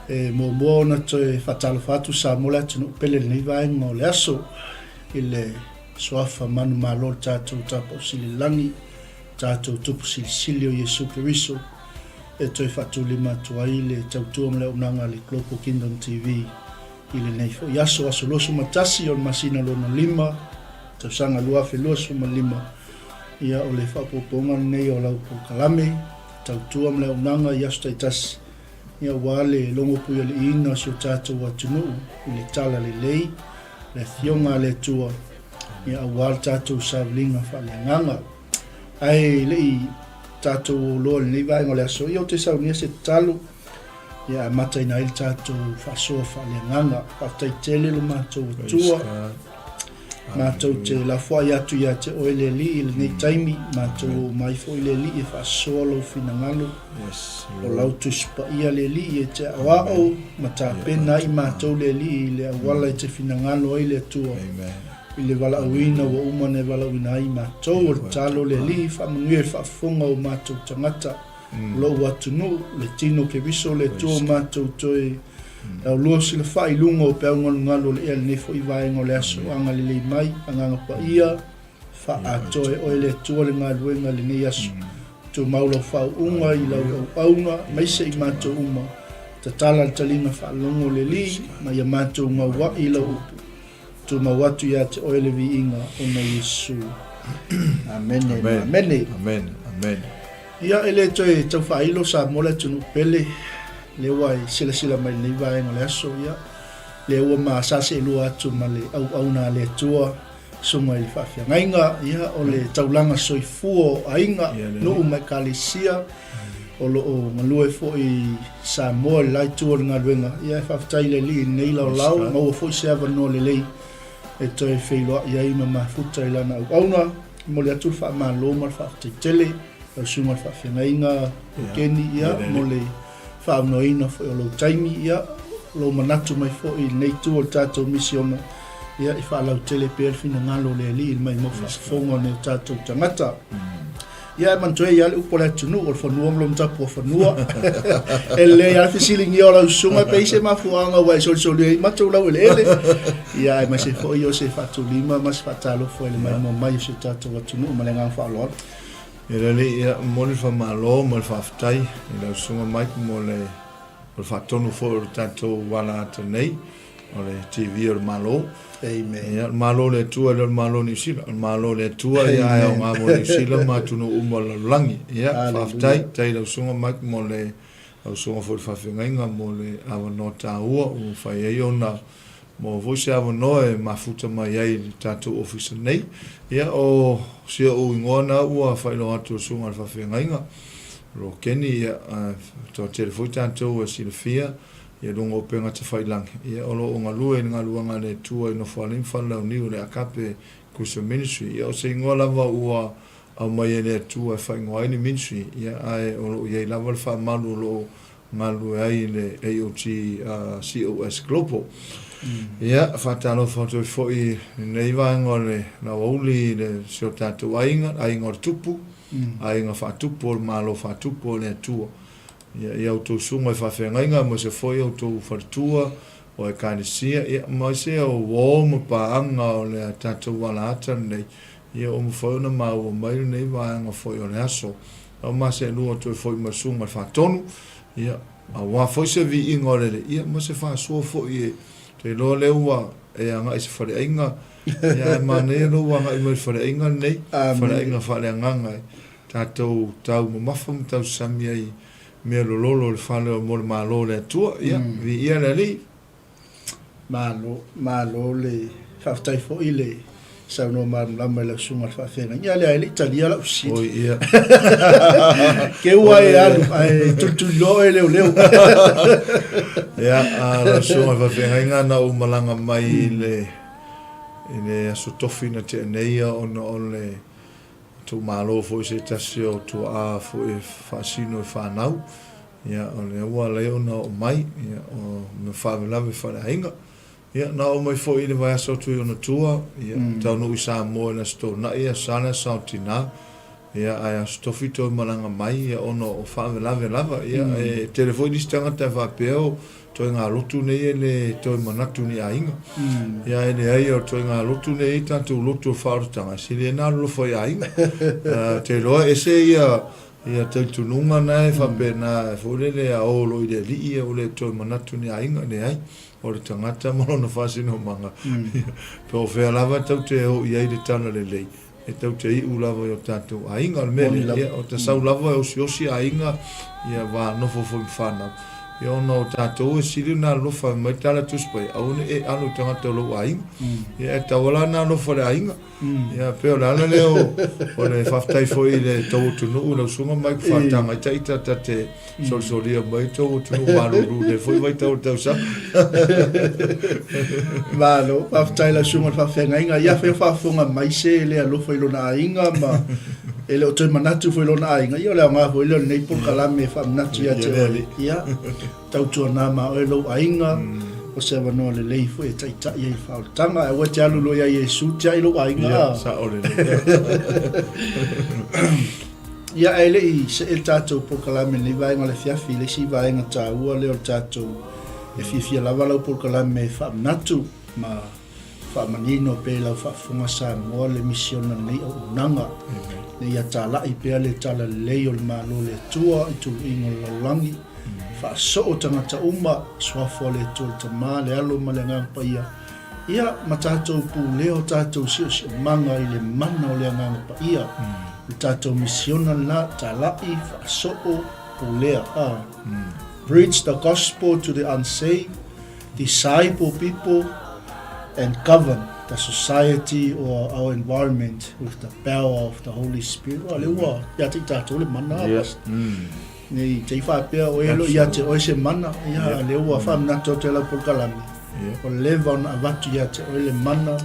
E muamua ona toe faatalofa atu Samoa le atunuu pele i lenei vaega o le aso i le suafa manumalo o le tatou Tapaau Sili i le Lagi, tatou Tupu Silisili o Iesu Keriso e toe faatulima atu ai le tautua ma le auaunaga a le Global Kingdom TV i lenei foi aso, aso 21 o le masina lona lima, tausaga 2025. Ia o le faaopoopoga lenei o lau polokalame, tautua ma le auaunaga i aso taitasi, ia aua le logopuialiiina o si o tatou atunuu i le Tala Lelei, le Afioga a le Atua, ia aua le tatou savaliga faaleagaga. Ae le i tatou o loa i lenei vaega o le aso, ia ou te saunia se tatalo, ia amataina ai le tatou faasoa faaleagaga. Faafetai tele lo matou Atua. Matou te lafoai atu ia te oe le Alii i lenei taimi, matou oo mai foi le Alii e faasoa lou finagalo. O lau Tusi Paia le Alii e te aoao ma tapena ai matou le Alii i le auala e te finagalo ai le Atua i le valaauina ua uma ona e valaauina ai matou. O le tatalo le Alii, faamanuia i le faafofoga o matou tagata. Lou atunuu, le tino Keriso, le Atua o matou toe laulua silafai i luga o peau galugalu o le ea lenei foi vaega o le aso. Agalelei mai, Agaga Paia, faaatoa e oe le Atua le galuega i lenei aso. Tumau lau faauuga i lau auauna, maise i matou uma. Tatala le taliga faalogo o le Alii, ma ia matou gauai i lau upu. Tumau atu ia te oe le viiga ona Iesu. Amene ma amene. Amene, amene. Ia, e le toe tau faailo Samoa le atunuu pele, lea ua e silasila mai i lenei vaega o le aso, ia, lea ua ma saseelua atu ma le auauna a le Atua, susuga i le faafeagaiga, ia, o le taulaga soifua o aiga, nuu ma ekalesia, o lo o galue foi i Samoa i le la itu o le galuega. Ia e faafetai i le Alii i lenei laolao, maua foi se avanoa lelei e toe feiloai ai ma mafuta i lana auauna. E momoli atu le faamalo ma le faafetai tele lau susuga i le faafeagaiga Keni, ia, mo le faaaunoaina foi o lou taimi, ia, lou manatu mai foi i lenei itu o le tatou misiona, ia, e faalautele pea le finagalo o le Alii i le maimoa faafofoga o nai o tatou tagata. Ia e manatua ai lava le upu a le atunuu, o le fanua ma lona tapuafanua. E lelei lava le fesiligia o lau susuga pe i ai se mafuaaga ua e solisoli ai matou laueleele. Ia aemaise foi o se faatulima ma se faatalofa i le maimoa mai o si o tatou atunuu ma le agaga faaaloalo. Ia lelei, ia momoli le faamalo ma le faafetai i lau susuga Mike mo le mo le faatonu foi o le tatou alaata nei. O le TV o le Malo. Amen. Ia, o le Malo o le Atua, e le o le Malo o Niu Sila. O le Malo o le Atua, ia, ae aoga mo Niu Sila ma atunuu uma o le lalolagi. Ia, faafetai, faafetai i lau Susuga Mike mo le, lau Susuga foi i le faafeagaiga mo le avanoa taua ua mafai ai ona maua foi se avanoa e mafuta mai ai i le tatou ofisa nei. Ia, o si ou igoa na ua faailoa atu e le Susuga i le faafeagaiga, Rokeni, ia, toatele foi tatou e silafia, Ia luga o upega tafailagi, ia o lo o galue i le galuega a le Atua i Nofoalii ma Falelauniu i le Agape Christian Ministry. Ia o se igoa lava ua aumai e le Atua e faaigoa ai le ministry, ia ae o lo o i ai lava le faamalu o lo o galulue ai i le AOG COS Global. Ia, faatalofa atu ai foi i lenei vaega o le aoauli i le si o tatou aiga, aiga o le Tupu, aiga faatupu o le Malo faatupu o le Atua. Ia, i a outou susuga i faafeagaiga, aemaise foi outou faletua o Ekalesia, ia, aemaise o uo ma paaga o le tatou alaata lenei, ia, ua mafai ona maua mai lenei vaega foi o le aso. Au ma seelua toe foi mai susuga i le Faatonu, ia, aua foi se viiga o le Alii, ia, ma se faasoa foi e, te iloa lea ua e agai i se faleaiga, ia, ae manaia lou agai mai i le faleaiga lenei, faleaiga faaleagaga e Tatou tau mamafa ma tau sami ai mea lololo o le fale o mo le Malo o le Atua. Ia, viia le Alii. Malo, malo le faafetai foi le saunoa malamalama i lau susuga i le faafeagaiga. Ia lea e le i talia lau fesili. Oi, ia. Ke ua e alu ae tulituliloa oe e leoleo. Ia, a lau susuga i le faafeagaiga na ou malaga mai i le i le Aso Tofi na tea nei ona o le Tou malo foi se tasi o tuaa foi e faasino i fanau, ia o lea ua ala ai ona oo mai, ia o mea faalavelave faaleaiga. Ia na oo mai foi i le vaiaso atu i ona tua, ia taunuu i Samoa i le Aso Toonai, Aso Sa le Aso Saotina, ia ae Aso Tofi toe malaga mai, ia ona o faalavelave lava. Ia e tele foi nisi tagata e faapea o Toega lotu nei e le toe manatu ni aiga. Ia e leai o toega lotu nei tatou lotu o faaolataga e sili ai na alolofa i aiga. Te iloa ese ia ia talitonuga na e faapena foi lele a o loa i le alii ua le toe manatu ni aiga, leai. O le tagata ma lona faasinomaga po o fea lava tou te o i ai le talalelei, e tou te iu lava i o tatou aiga. O le mea lea, ia, o ta sau lava e osiosi aiga, ia va nofo foi ma fanau. Ia ona o tatou e sili ona alofa mai tala Tusi Paia, aua ne i e alo i tagata o lou aiga. Ia e tatau lava la ona alofa i le aiga. Ia pei o le ala lea o, o le faafetai foi i le tou atunuu i lau susuga Mike Faataga i ita ta te solisolia mai tou atunuu malulu i lenei foi vaitau o le tausaga. Malo, faafetai lau susuga i le faafeagaiga. Ia afai o faafofoga mai se le alofa i lona aiga ma e le o toe manatu foi i lona aiga, ia o le aoga foi lea o lenei polokalame e faamanatu ia te oe. Ia, tautuana ma oe lou aiga, o se avanoa lelei foi e taitai ai i le faaolataga. Ae aua e te alu loa ia Iesu, tiai lou aiga. Ia, sao lelei. Ia, ae le i see le tatou polokalame i lenei vaega o le afiafi, i le isi vaega taua lea o le tatou, e fiafia lava lau polokalame e faamanatu ma faamanino pea i lau faafofoga Samoa le misiona o lenei auaunaga, ina ia talai pea le talalelei o le Malo o le Atua i tuluiga o le lalolagi, faasoo tagata uma, suafa o le Atua le Tama, le Alo ma le Agaga Paia, Ia, ma tatou pulea o tatou siosiomaga i le mana o le Agaga Paia. O le tatou misiona lena, talai, faasoo, pulea. A. Preach the gospel to the unsaved, disciple people, and govern the society or our environment with the power of the Holy Spirit. Ua, lea ua ia te i tatou le mana, a, Pastor. Nei te i faapea o e lo ia te oe se mana, ia, lea ua faamanatu atu e lau polokalame. Ua leva ona avatu ia te oe le mana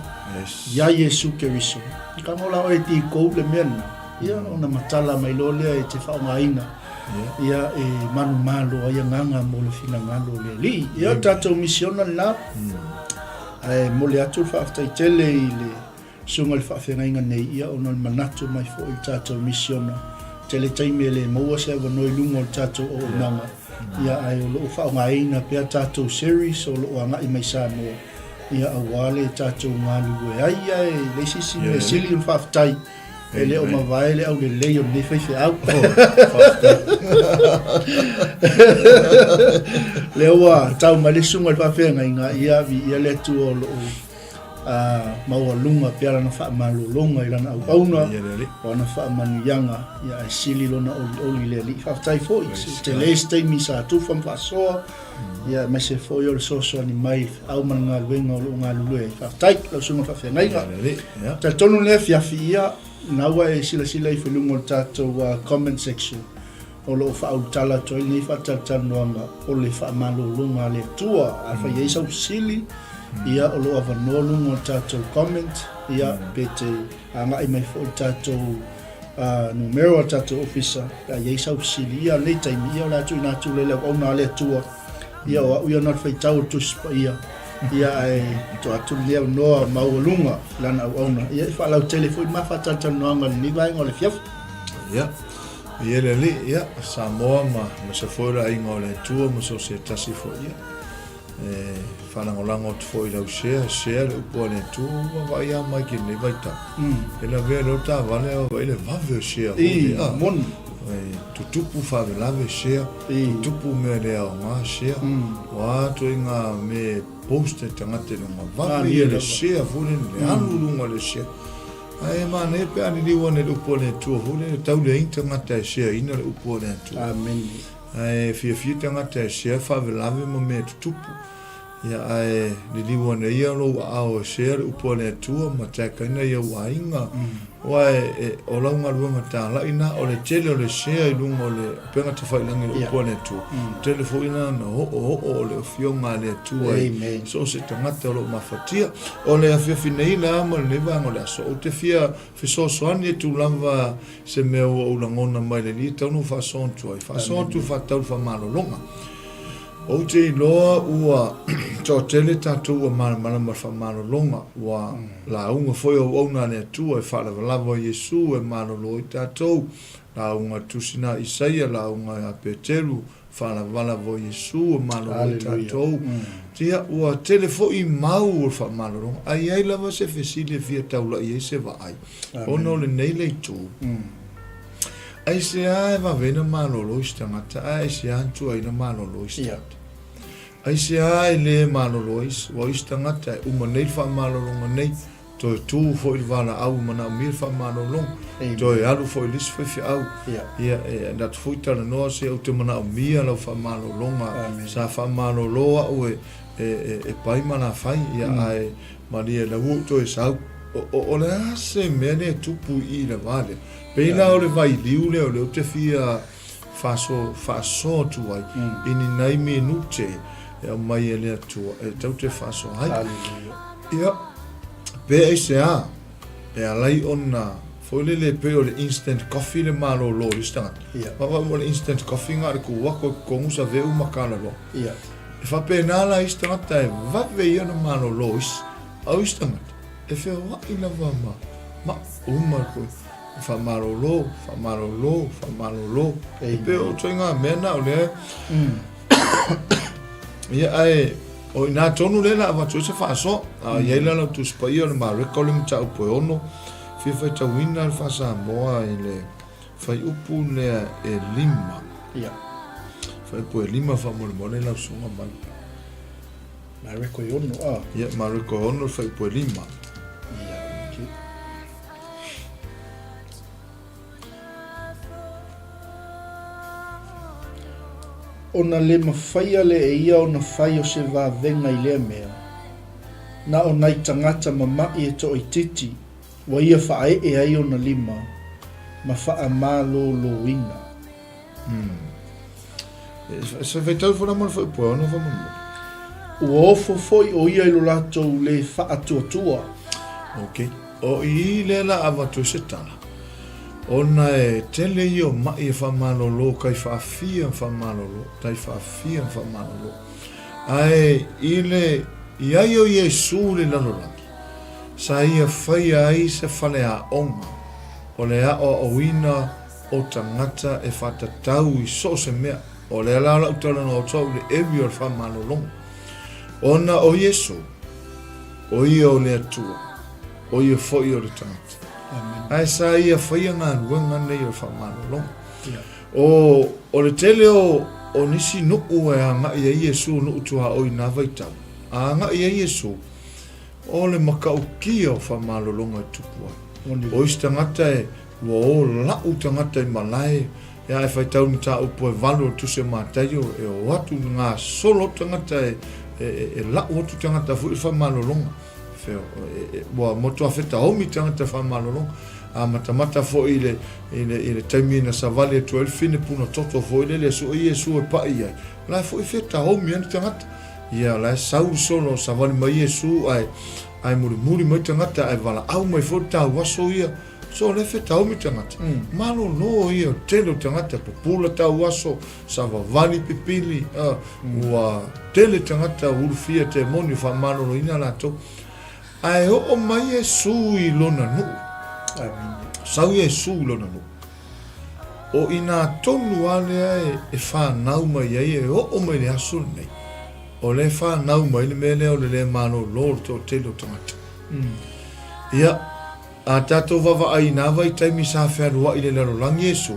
iā Iesu Keriso. I ka ngola oe ti kou le mea lena, ia ona matala mai loa lea e te faaaogaina, ia e manumalo ai agaga mo le finagalo o le Alii. Ia o le tatou misiona lena, ae momoli atu le faafetai tele i le Susuga i le Faafeagaiga nei, ia ona o le manatu mai foi i le tatou misiona. Tele taimi e le maua se avanoa i luga o le tatou auaunaga, ia ae o lo o faaaogaina pea tatou series o lo o agai mai Samoa, ia aua le tatou galulue ai. Ia e leai se isi mea sili ona faafetai, e le o mavae le aulelei o lenei faifeau. Lea ua tau mai le Susuga i le Faafeagaiga, ia viia le Atua o lo o ā, maualuga pea lana faamalologa i lana auauna, o ana faamanuiaga, ia ae sili lona olioli i le Alii. Faafetai foi, tele se taimi sa tufa ma faasoa, ia aemaise foi o le fesoasoani mai i le feau ma le galuega o lo o galulue ai. Faafetai lau Susuga Faafeagaiga. Talitonu lenei afiafi, ia, na ua e silasila ifo i luga o le tatou comment section, O lo o faaulutala atu ai lenei faatalatalanoaga o le faamalologa a le Atua. Afai e i ai sau fesili, ia o lo o avanoa luga o le tatou comment, ia pe te agai mai foi i le tatou numera o le tatou ofisa pe a i ai sau fesili. Ia o lenei taimi, ia o le a tuuina atu lea i le auauna a le Atua. Ia o au ia na o le faitau o le Tusi Paia, ia ae tuu atu lenei avanoa maualuga i lana auauna. Ia e faalautele foi le ma faatalatalanoaga i lenei vaega o le afiafi. Ia. Ia le Alii, ia, Samoa ma aemaise foi o le aiga o le Atua ma so o se tasi foi, ia, e faalagolago atu foi i lau share, share le upu a le Atua, ua vaai lava mai ki lenei vaitau. E lavea loa le taavale ae vaai le vave o share foi lea. I, moni. E tutupu faalavelave share, tutupu mea le aoga share, o a ituaiga mea e post e tagata i luga, vave ia le share foi lele, le alu i luga o le share. Ae manaia pe a liliu ane i le upu a le Atua foi lea, e tau leai ni tagata e share ina le upu a le Atua. Amene. Ae fiafia tagata e share faalavelave ma mea tutupu. Ia ae liliu ane ia lou aao e share le upu a le Atua ma tag aina i ou aiga. Aua e, o lau galuega talai na, o le tele o le share i luga o le upega tafailagi i le upu a le Atua. Tele foi la ona oooo o le Afioga a le Atua i so o se tagata o lo o mafatia. O le afiafi nei la ma lenei vaega o le aso, ou te fia fesoasoani atu lava i se mea ua ou lagona mai le Alii e tatau ona ou faasoa atu ai. Faasoa atu faatatau i le faamalologa. Ou te iloa ua toatele tatou ua malamalama i le faamalologa, ua lauga foi auauna a le Atua e faalavalava o Iesu e malolo ai tatou, lauga a le Tusi na Isaia, lauga a Peteru, Faalavalava o Iesu e malolo ai tatou. Ia, ua tele foi mau o le faamalologa, ae i ai lava se fesili e fia taula'i ai se vaai, ona o lenei le itu. Aisea e vave ai na malolo isi tagata, ae aisea e tuai na malolo isi tagata? Aisea e le malolo ai isi? Aua o isi tagata e uma nei le faamalologa nei, Toe tu foi le valaau e manaomia le faamalologa, toe alu foi i le isi faifeau. Ia, e atu foi talanoa se ou te manaomia lau faamalologa, sa faamalolo au e, e, e, e pai ma lafai, ia, ae malie la ua ou toe sau. O, o, o le a se mea lea e tupu i i le va lea? Pei la o le vailiu lea o lea ou te fia faaso, faasoa atu ai i ni nai minute e aumai e le Atua e tau te faasoa ai. Ia, pe aisea e ala ai ona foi lele pei o le instant coffee le malolo o le isi tagata. Ia. Vaavaai o le instant coffee na o le kuu atu i totonu save uma kala loa. Ia. E faapena la isi tagata e vave ia ona malolo isi, a o isi tagata e feoai lava ma ma uma le koe. Faamalolo, faamalolo, faamalolo. E pei o ituaiga mea na o lea. Ia, ae o i ina tonu lea o le a avatu ai se faasoa. A i ai la lau Tusi Paia o le Mareka o le mataupu e 6, fia faitauina le faa-Samoa i le fuaiupu lea e 5. Ia. Fuaiupu e 5 faamolemole lau susuga Mike. Mareko e 6, a. Ia, Mareko e 6 le fuaiupu e 5. Ia, okay. Ona le mafaia lea e ia ona fai o se vavega i lea mea, na o nai tagata mama'i e toaitiiti ua ia faaee ai ona lima ma faamaloloina. Se faitau ifo la mo le fuaiupu e ono faamolemole. Ua ofo foi o ia i lo latou le faatuatua. Ok. O i lea la avatu ai se tala, ona e tele ia o ma'i e faamalolo kai faafia ma faamalolo, tai faafia ma faamalolo. Ae i le i ai o Iesu i le lalolagi, sa ia faia ai se faleaoga o le aoaoina o tagata e faatatau i so o se mea. O lea la lau talanoa atu au i le area o le faamalologa. Ona o Iesu, o ia o le Atua, o ia foi o le tagata. Ae sa ia faia galuega nei o le faamalologa. O, o le tele o, o nisi nuu e agai ai Iesu, nuu tuaoi i na vaitau, a agai ai Iesu, o le matautia o faamalologa e tupu ai. O isi tagata e, Ua o la'u tagata i malae, ia e faitau le mataupu e valu o le Tusi o Mataio, e o atu gasolo atu tagata e, e, e, e la'u atu tagata foi i le faamalologa. Feo, e, e, ua matua fetaomi tagata faamalologa. A matamata foi i le, i le, i le taimi na savali atu ai le fine puna toto foi lele e sue Iesu e pa'i ai, la e foi fetaomi ai le tagata. Ia, la e sau le solo, savali mai Iesu ae, ae mulimuli mai tagata ae valaau mai foi le tauaso ia. So le fetaomi tagata. Malolo ia o tele o tagata, pupula tauaso, savavali pipili, ua tele tagata ulufia te moni o faamaloloina latou. Ae oo mai Iesu i lona nuu. Sau Iesu i lona nuu. O ina tonu lava lea e fanau mai ai e oo mai le aso lenei, o lea e fanau mai le mea lea o le le malolo o le toatele o tagata. Ia, A tatou vaavaai i nā vaitaimi sa fealuaʻi i le lalolagi Iesu,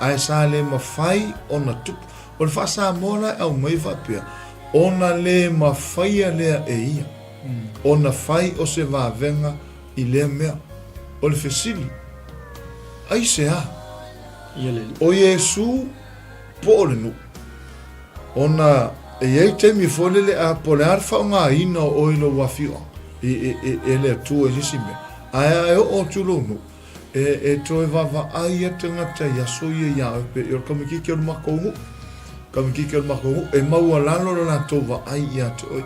ae sa le mafai ona tupu. O le faa-Samoa la e aumai e faapea, Ona le mafaia lea e ia, ona fai o se vavega i lea mea. O le fesili, Aisea? O Iesu po o le nuu? Ona e i ai taimi foi lele a po o le a le faaaogaina o oe i lou afioaga e, e, e, e le Atua i se isi mea, ae a e oo atu i lou nuu, e, e toe vaavaai a tagata i aso ia iā oe, pei o le kamikiki o le makou nuu, kamikiki o le makou nuu, e maualalo le latou vaai ia te oe.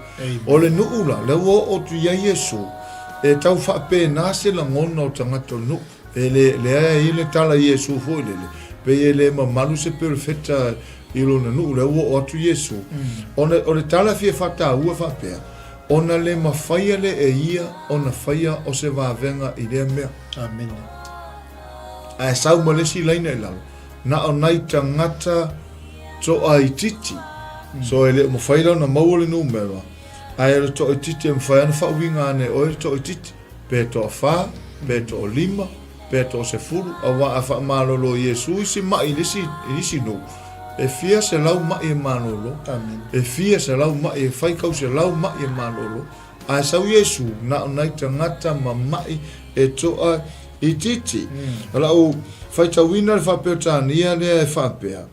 O le nuu la, lea ua oo atu i ai Iesu, e tau faapena se lagona o tagata o le nuu. E le, leai a i le tala Iesu foi lele, pei e le mamalu se perofeta i lona nuu, lea ua oo atu Iesu. Ona, o le tala fia faataua faapea, ona le mafaia lea e ia ona faia o se vavega i lea mea. Amene. Ae sau ma le isi laina i lalo, na o nai tagata Toaitiiti. So e le o mafai la ona maua le numera, ae o le toaitiiti e mafai lava ona faauiga ane e oe le toaitiiti, pe toafa, pe toalima, pe toasefulu, aua a faamalolo e Iesu isi ma'i i le isi, i isi nuu, e fia selau ma'i e malolo, e fia selau ma'i, e faitau selau ma'i e malolo, ae sau Iesu na o nai tagata ma ma'i e toaitiiti. O lau faitauina le faa-Peretania lea e faapea,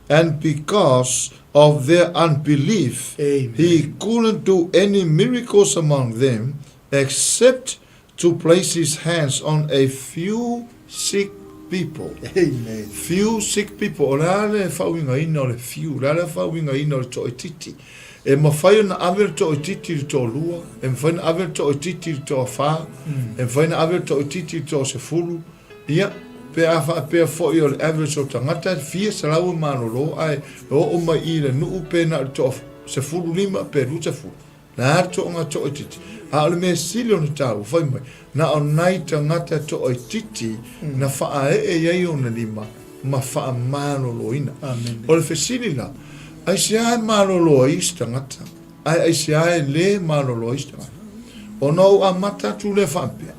And because of their unbelief, Amen. he couldn't do any miracles among them except to place his hands on a few sick people. Amen. Few sick people. O le a le faauigaina o le few? O le a le faauigaina o le toaitiiti? E mafai ona ave le toaitiiti i le toalua, e mafai ona ave le toaitiiti i le toafa, e mafai ona ave le toaitiiti i le toasefulu, Ia, pe a faapea foi o le average o tagata e fia selau e malolo ae oo mai i le nuu pe na o le toa 15 pe 20. Le a le toaga toaitiiti. A o le mea sili ona taua, fai mai, na o nai tagata toaitiiti na faaee i ai ona lima ma faamaloloina. O le fesili la, aisea e malolo ai isi tagata, ae aisea e le malolo ai isi tagata? Ona ou amata atu lea faapea.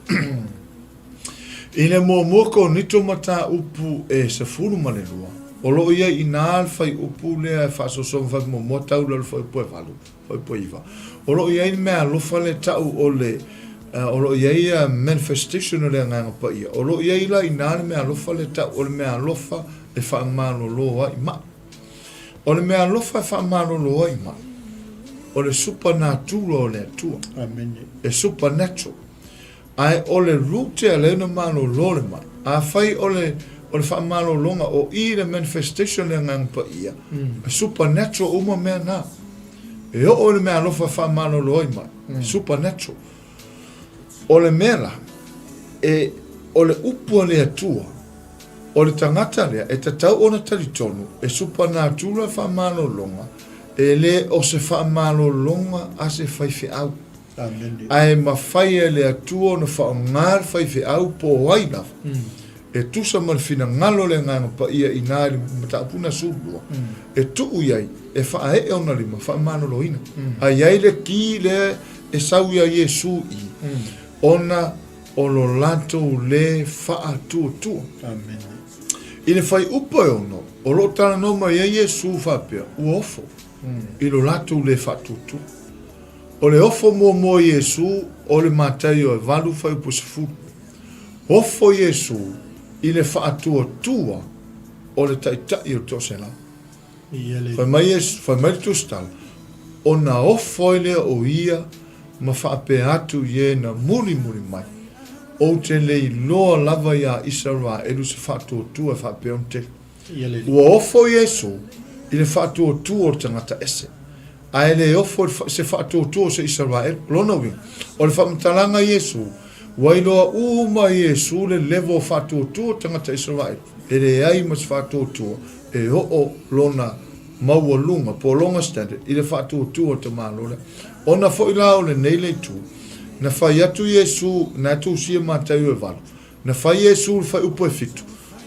I le muamua Korinito mataupu e 12, o lo o i ai i ina le fuaiupu lea e faasoasoa ma fai muamua tau lea o le fuaiupu e 8, fuaiupu e 9. O lo o i ai le mea alofa lea e tau o le, o lo o i ai manifestation o le Agaga Paia. O lo o i ai la i ina le mea alofa lea e tau o le mea alofa e faamalolo ai maʻi. O le mea alofa e faamalolo ai maʻi, o le supernatural o le Atua. Amene. E supernatural. Ae o le route a lea na malolo le mai. Afai o le o le faamalologa o i le manifestation le Agaga Paia, e supernatural uma mea na. E oo i le mea alofa e faamalolo ai mai, supernatural. O le mea la, e o le upu a le Atua, o le tagata lea e tatau ona talitonu e supernatural faamalologa, e le o se faamalologa a se faifeau. Ae mafai e le Atua ona faaaoga le faifeau po o ai lava, e tusa ma le finagalo o le Agaga Paia inā i le mataupu na 12, e tuu i ai, e faaee ona lima, faamaloloina. A i ai le ki lea e sau iā Iesu i, ona o lo latou lē faatuatua. I le fuaiupu e 6, o lo o talanoa mai ai Iesu faapea, ua ofo i lo latou lē faatuatua. O le ofo muamua o Iesu o le Mataio e 8 fuaiupu 10. Ofo Iesu i le faatuatua o le taitai o le toaselau. Fai mai Iesu, fai mai le tusitala, ona ofo ai lea o ia ma faapea atu i e na mulimuli mai, Ou te le iloa lava iā Isaraelu se faatuatua e faapea ona tele. Ua ofo Iesu i le faatuatua o le tagata ese. Ae le ofo i se faatuatua o se Isaraelu. O lona uiga, o le faamatalaga a Iesu, ua iloa uma e Iesu le level o faatuatua o tagata Isaraelu. E leai ma se faatuatua e oo lona maualuga po o lona standard i le faatuatua o le tamaloa lea. Ona foi la o lenei le itu, na fai atu Iesu, na tusia Mataio e 8, Na fai Iesu le fuaiupu e fitu,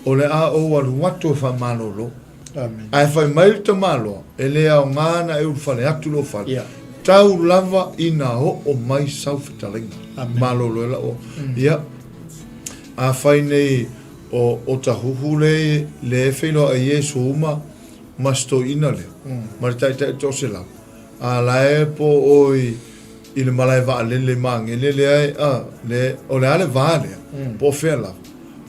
O le a ou alu atu e faamalolo. Amen. Ae fai mai le tamaloa, E le aoga na e ulufale atu lou fale, Yeah. tau lava ina oo mai sau fetalaiga. Amen. Malolo e lau. Ia, afai nei o, o tahuhu le, le e feiloai Iesu uma ma si toeaina lea, ma le taitai toaselau, a la e po oi i le malae vaalele i Magele lea e, a, le, o le a le va lea, po o fea lava.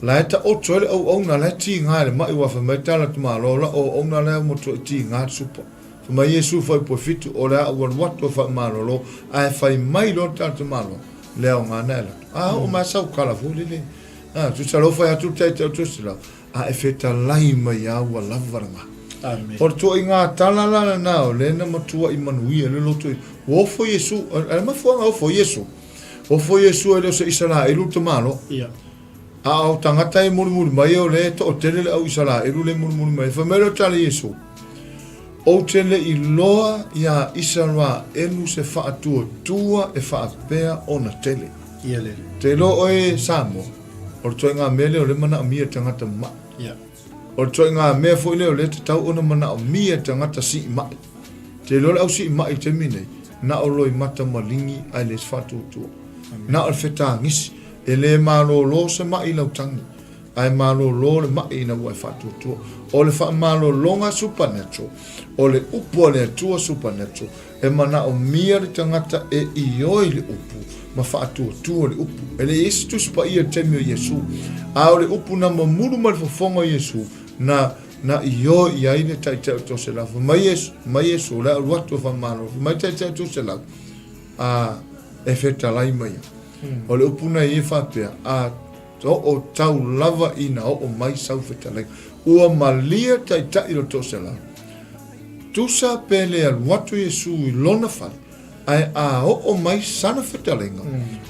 La e taoto ai le auauna, la e tiga i le maʻi, ua fai mai tala atu malo, la o auauna la e matuai tiga le supa. Fai mai Iesu fuaiupu e fitu, o le a ou alu atu e faamalolo, ae fai mai loa le tala atu malo, le aoga na e alu atu. A oo mai sau tala foi lele, a, tusa loa fai atu le taitai o Tusila, A e fetalai mai a ua lava lena. Amen. O le tuaiga tala la lena o lea na matuai manuia le loto i. Ua ofo Iesu, a le mafuaaga ofo Iesu. Ofo Iesu e le o se Isaraelu le tamaloa. Ia. A o tagata e mulimuli mai o lea e toatele le au Isaraelu le mulimuli mai. Fai mai lea o tala Iesu, Ou te le iloa iā Isaraelu se faatuatua e faapea ona tele. Ia le. Te iloa oe Samoa. O le ituaiga mea lea o lea e manaomia e tagata mamaʻi. Yeah. O le ituaiga mea foi lea o lea e tatau ona manaomia e tagata siimai. Te iloa le au siimai i le taimi nei, na o loimata maligi ae leai se faatuatua. Na o le fetagisi. E le malolo se mai i lau tagi, ae malolo le mai ina ua e faatuatua. O le faamalologa supernatural, o le upu a le Atua supernatural, e manaomia le tagata e ioe i le upu ma faatuatua le upu. E le i ai se Tusi Paia i le taimi o Iesu, a o le upu na mamulu mai le fofoga o Iesu, na na ioe i ai le Taitai o Toselau. Fai mai Iesu, mai Iesu, o le a alu atu e faamalo. Fai mai le Taitai o Toselau, a e fetalai mai ia. O le upu na ia faapea, a oo tau lava ina oo mai sau fetalaiga. Ua malie Taitai o Toselau. Tusa pe le alu atu Iesu i lona fale, ae a oo mai sana fetalaiga,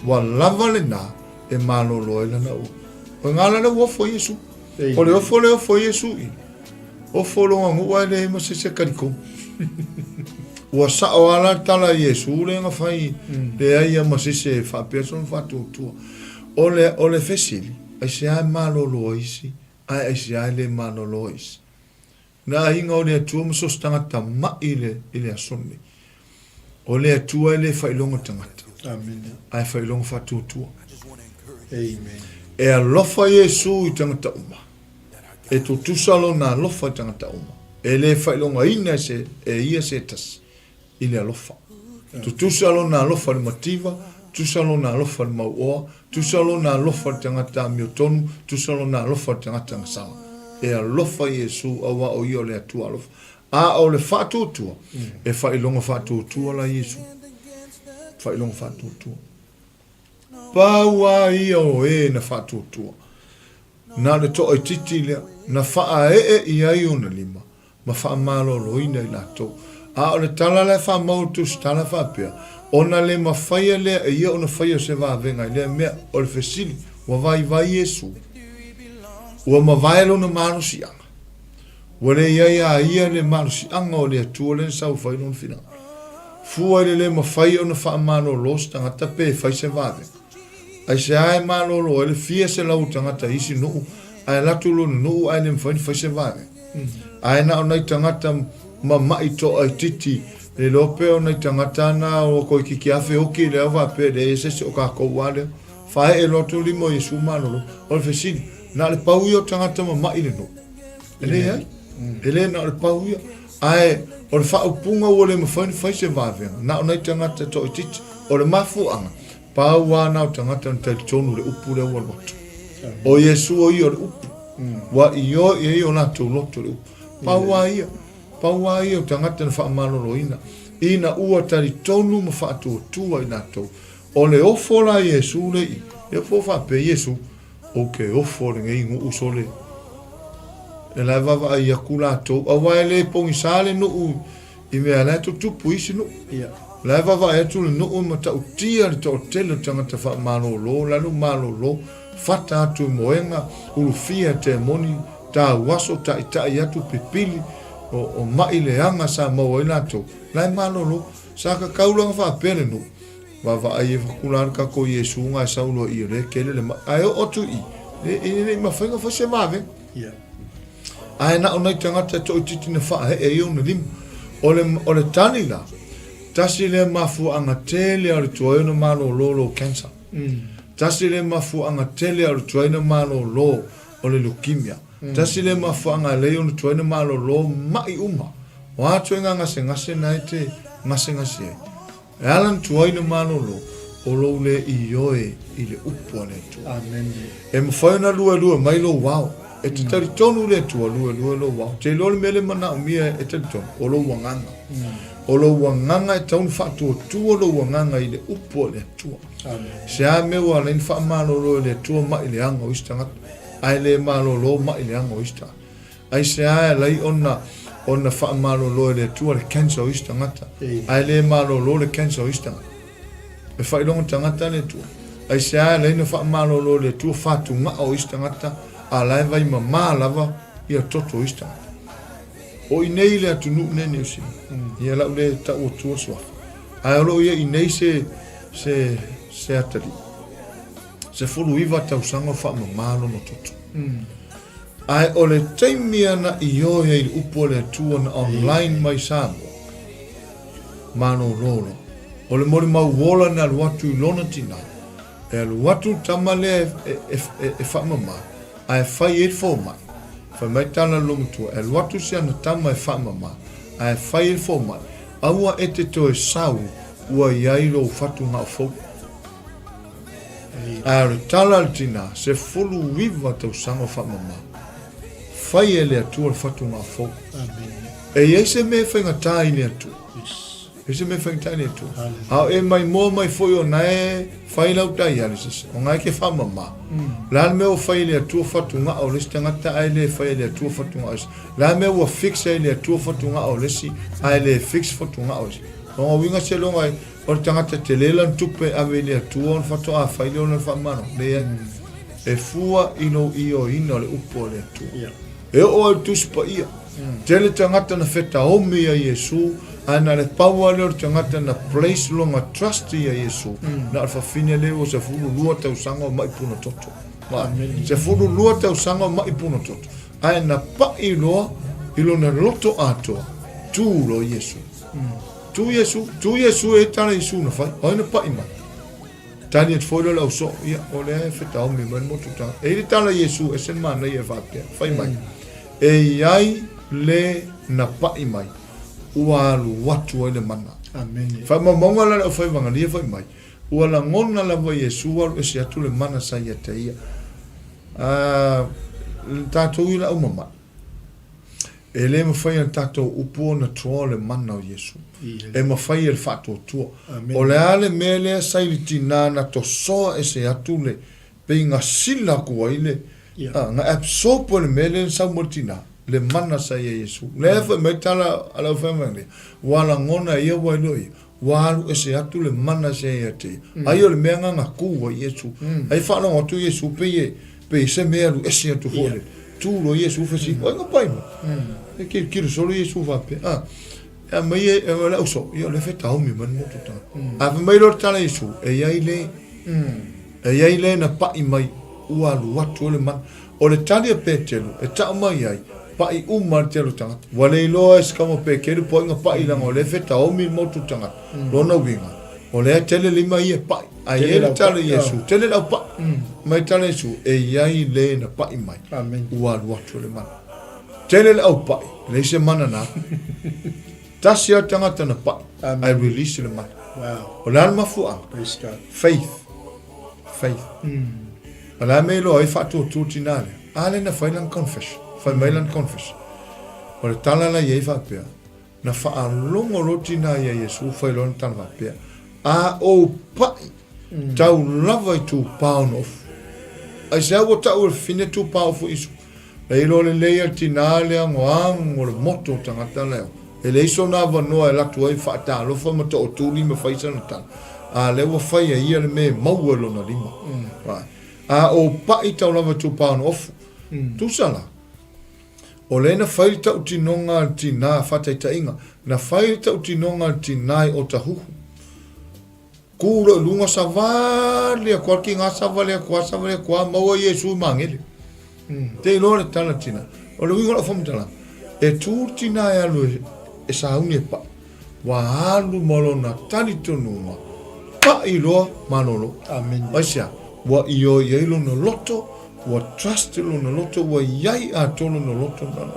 ua lava lena e malolo ai lana ua. O ngala le ua ofo Iesu. O le ofo le ofo Iesu i. Ofo longa nuu ae leai ma se se kaliko. Ua sao ala tala Iesu le nga fai leai ia ma se se faapea sona faatuatua. O le, o le fesili, aisea e malolo ai isi, ae aisea e le malolo ai isi. Na aiga o le Atua ma so o se tagata ma'i i le, i le aso lenei. O le Atua e le faailoga tagata. Amen. Ae faailoga faatuatua. Amen. E alofa Iesu i tagata uma. E tutusa lona alofa i tagata uma. E le faailogaina e, se, e ia se tasi i le alofa. Tutusa lona alofa i le mativa, tutusa lona alofa i le mauoa, tutusa lona alofa i le tagata amiotonu, tutusa lona alofa i le tagata gasala. E alofa Iesu auā o ia o le Atua alofa. A o le faatuatua, e faailoga faatuatua la Iesu. Faailoga faatuatua. Pau a ia o e na faatuatua. Na o le toaitiiti lea, na faaee i ai ona lima, ma faamaloloina i latou. A o le tala la e faamau i le tusitala e faapea, ona le mafaia lea e ia ona faia se vavega i lea mea, o le fesili, ua vaivai Iesu? Ua mavae lona malosiaga? Ua le i ai a ia le malosiaga o le Atua lea na sau e fai lona finagalo? Fua i le le mafai ona faamalolo se tagata pe fai se vavega. Aisea e malolo ai le fia selau o tagata i isi nuu, ae alu atu lona nuu ae le mafai ona fai se vavega? Ae na o nai tagata mama'i toaitiiti, le iloa pea o nai tagata na ua toeitiiti afe oki i le ao faapea e leai se isi o tatou a lea. Fae'e loa atu lima o Iesu malolo. O le fesili, na o le pau ia o tagata mama'i i le nuu? E leai. E le na o le pau ia. Ae o le faaupuga ua le mafai ona fai se vavega, na o nai tagata toaitiiti. O le mafuaaga, Pau a na o tagata na talitonu i le upu lea ua alu atu. O Iesu o ia o le upu. Ua ioe i ai o latou loto i le upu. Pau a ia, pau a ia o tagata na faamaloloina, ina ua talitonu ma faatuatua i latou. O le ofo la Iesu le i, e ofo faapea Iesu, Ou te ofo lenei nuu sole. E la e vaavaai atu latou, aua e le pogisa le nuu I mea la e tutupu i isi nuu. La e vaavaai atu le nuu e matautia le toatele o tagata faamalolo, la le malolo, fata atu i moega, ulufia e temoni, tauaso, taitai atu, pipili, o, o ma'i leaga sa maua ai latou, la e malolo. Sa kakau la ona faapea le nuu, Vaavaai e fakula le tatou Iesu ga e sau loa i i o lea e tele le ma'i. Ae oo atu i i, e le i mafai ona fai se vavega. Ae na o nai tagata e toaitiiti na faaee ai ona lima. O le, o le tali la, tasi lea mafuaaga tele o le tuai ona malolo lou cancer. Tasi lea mafuaaga tele o le tuai ona malolo o le leukemia. Tasi lea mafuaaga e alai ona tuai ona malolo ma'i uma. O a ituaiga gasegase na e te gasegase ai. E ala na tuai na malolo, o lou le ioe i le upu a le Atua. Amene. E mafai ona luelue mai lou ao. E te talitonu i le Atua, luelue lou ao. Te iloa le mea le manaomia e talitonu, o lou agaga. O lou agaga e tatau ona faatuatua lou agaga i le upu a le Atua. Amene. Se a mea ua ala ai ona faamalolo e le Atua ma'i leaga o isi tagata, ae le malolo ma'i leaga o isi tagata. Aisea e ala ai ona ona faamalolo e le Atua le cancer o isi tagata, ae le malolo le cancer o isi tagata? E faailoga tagata le Atua. Aisea e ala ai ona faamalolo e le Atua fatugao o isi tagata, a la e vaimama lava ia toto o isi tagata? O i nei i le atunuu nei Niu Sila, ia lau le tau atua le suafa, ae o lo o ia i nei se, se, se atalii, 19 tausaga o faamama lona toto. Ae o le taimi a na ioe ai i le upu a le Atua na online mai Samoa, malolo loa. O le molimau ola na alu atu i lona tina, e alu atu le tama lea e faamama, ae fai ai le fomai. Fai mai tala a le loumatua, e alu atu si ana tama e faamama, ae fai ai le fomai, aua e te toe sau ua i ai lou fatugao fou. Ae o le tala a le tina, 19 tausaga o faamama, fai e le Atua le fatugao fou. E i ai se mea e faigata i le Atua? E se mea faigata i le Atua. A o e maimoa mai foi o na e fai lau dialysis, o na e ke faamama. O le a le mea ua fai e le Atua fatugao o le isi tagata ae le fai e le Atua fatugao o le isi? O le a le mea ua fix ai e le Atua fatugao o le isi ae le fix fatugao o le isi? O lona uiga seiloga o le tagata tele lana tupe e ave i le Atua ona faatoa fai lea o lona faamalo. Leai. E fua i lou ioeina o le upu a le Atua. E oo ai i le Tusi Paia. Tele tagata na fetaomi ia Iesu, ae na le pau lava lea o le tagata na place lona trust ia Iesu, na o le fafine lea ua 12 tausaga o mai puna toto. 12 tausaga o mai puna toto, ae na pai loa i lona loto atoa, tu loa Iesu. Tu Iesu, tu Iesu e tala Iesu na fai, o ai na pai mai? Tali atu foi lea o le ausoo, ia, o lea e fetaomi mai le motu tagata. E i ai le tala a Iesu, ese le manaia e faapea, fai mai, E i ai le na paʻi mai, ua alu atu ai le mana. Amene. Faamaumauga la le aufaivagalii fai mai, ua lagona lava Iesu alu ese atu le mana sa ia te ia. A, tatou i le aumamaʻi. E le mafai e le tatou upu ona draw le mana o Iesu. E mafai e le faatuatua. O le a le mea lea sa i le tina na tosoa ese atu le, pei na sila atu ai le, na absorb ai le mea lea na sau mai le tina, le mana sa ia Iesu. Lea fai mai tala a le aufaigaluega, ua lagona e ia ua iloa ia. Ua alu ese atu le mana se ia te ia. Ai o le mea nga na ku ai Iesu. Ai faalogo atu Iesu pei e, pei se mea alu ese atu foi le. Tu loa Iesu fesili, o ai nga pai mai? E kilokilo solo Iesu faapea, a, e aumai e, e le auso, ia o lea fetaomi mai le motu tagata. A fai mai loa le tala a Iesu, e i ai le, e i ai le na pai mai, ua alu atu ai le mana. O le tali a Petelu e tau mai ai, paʻi uma le tele o tagata. Ua le iloa e se kama o Petelu po o ai na paʻi leaga o lea e fetaomi le motu tagata. Lona uiga, o lea e tele lima ia e paʻi. Ae i ai le tala i Iesu, tele le au paʻi. Mai tala Iesu, e i ai le na paʻi mai, ua alu atu le mana. Tele le au paʻi, leai se mana na aku. Tasi lava le tagata na paʻi, ae release le mana. O le a le mafuaaga? Faith. Faith. O le a mea iloa ai faatuatua tina lea? A lea na fai lana confession. Fai mai lana confession. O le tala la i ai faapea, na faalogo loa tina ia Iesu fai loa lana tala faapea, A ou paʻi, tau lava i tupaonofu. Aisea ua tau e le fafine tupaofu Iesu? E iloa lelei e le tina le agoago o le moto o tagata lea. E leai sona avanoa e alu atu ai faatalofa ma tootuli ma fai sana tala, a lea ua fai e ia le mea e maua i lona lima. A o paʻi tau lava tupaono ofu. Tusa la, o lea na fai le tautinoga a le tina, faataitaiga, na fai le tautinoga a le tina i Otahuhu. Ku loa i luga savali atu a le savali atu a savali atu a maua Iesu i magele. Te iloa le tala tina. O le uiga o lau faamatalaga, e tu le tina e alu e sauni e pai. Ua alu ma lona talitonuga, pai loa malolo. Amene. Aisea? Ua ioe i ai lona loto, ua trust lona loto, ua i ai atoa lona loto na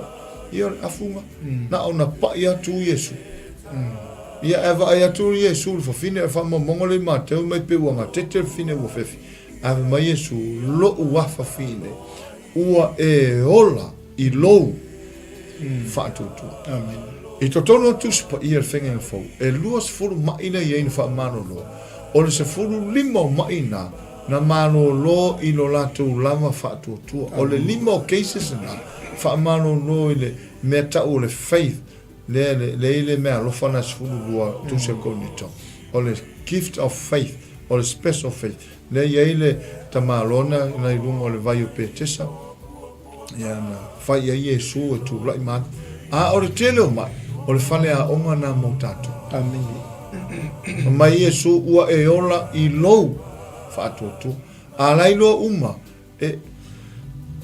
ia o le afuga, na ona pai atu Iesu. Ia ae vaai atu Iesu i le fafine, o le faamaumauga lea i Mateu mai pei ua gatete le fafine ua fefi. Ae fai mai Iesu, Lou afafine, ua e ola i lou faatuatua. I totonu o le Tusi Paia i le Faiga Fou, e 20 maʻi na i ai na faamalolo. O le 15 o maʻi na, na malolo i lo latou lava faatuatua. O le lima o cases na, faamalolo i le mea tau o le faith, Lea, lea i le mea alofa na 12 tusi a Korinito. O le gift of faith, o le special faith. Lea i ai le tamaloa na, na i luga o le vai o Petesa, ia na fai ai Iesu e tulai ma alu. A o le tele o mai, o le fale aoga na mo tatou. Amene. Fai mai Iesu, ua e ola i lou faatuatua. A la iloa uma, E,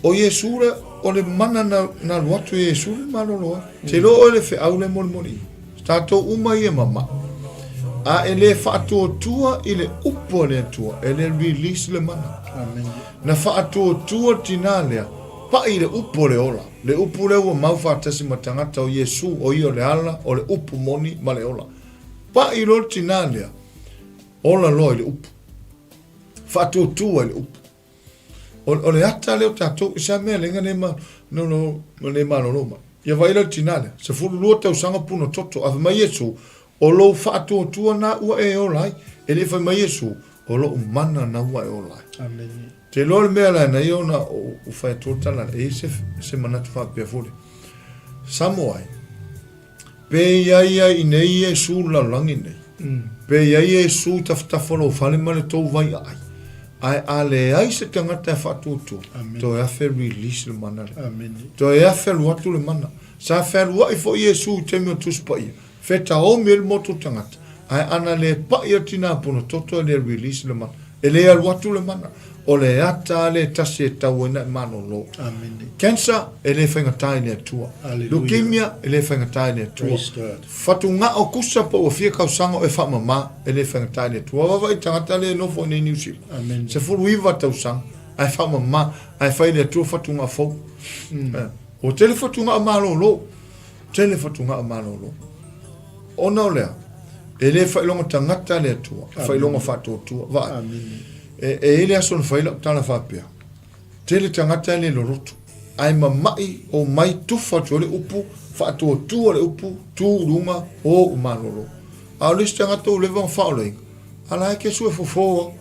o Iesu le, O le mana na, na alu atu e Iesu le malolo ai. Te iloa oe le feau lea molimoli i. Tatou uma ia e mamao. A e le faatuatua i le upu a le Atua, e le release le mana. Amen. Na faatuatua le tinā lea, pai i le upu o le ola. Le upu lea ua mau faatasi ma tagata o Iesu, o ia o le ala, o le upu moni ma le ola. Pai loa le tinā lea, ola loa i le upu. Faatuatua i le upu. O, o le ata lea o tatou, i sa mea lenga le ma, no, no, le malolo mai. Ia vaai la le tinā lea, 12 tausaga puna toto, a fai mai Iesu, o lou faatuatua na ua e ola ai. E le i fai mai Iesu, o lou mana na ua e ola ai. Amen. Te iloa le mea la na ia ona o fai atu le tala, e i se, se manatu faapea fole. Samoa ai, pe i ai ia i nei Iesu le lalolagi nei, pe i ai Iesu i tafatafa o lou fale ma le tou vai aai, ae a leai se tagata e faatuatua, toe afe release le mana lea. Toe afe alu atu le mana. Sa fealuai foi Iesu i taimi o Tusi Paia, fetaomi ai le motu o tagata, ae ana le pai a tina pono toto e le release le mana. E le alu atu le mana. O le ata a le tasi e tau ai na e malolo. Amene. Cancer, e le faigata i le Atua. Hallelujah. Leukemia, e le faigata i le Atua. Praise God. Fatugao kusa po ua fia kausaga o e faamama, e le faigata i le Atua. Vaavaai i tagata lea e nofo i nei Niu Sila. Amene. 19 tausaga, ae faamama, ae fai i le Atua fatugao fou. Mm. Eh, ua tele fatugao malolo. Tele fatugao malolo. Ona o lea, e le faailoga tagata le Atua, e faailoga faatuatua. Vaai, e, e i ai le aso na fai lau tala faapea, tele tagata e le loloto, ae mama'i o mai tufa atu ai le upu, faatuatua le upu, tu i luga, o u malolo. A o le isi tagata ua leva ona faaolaina, a la e ke sue fofo a.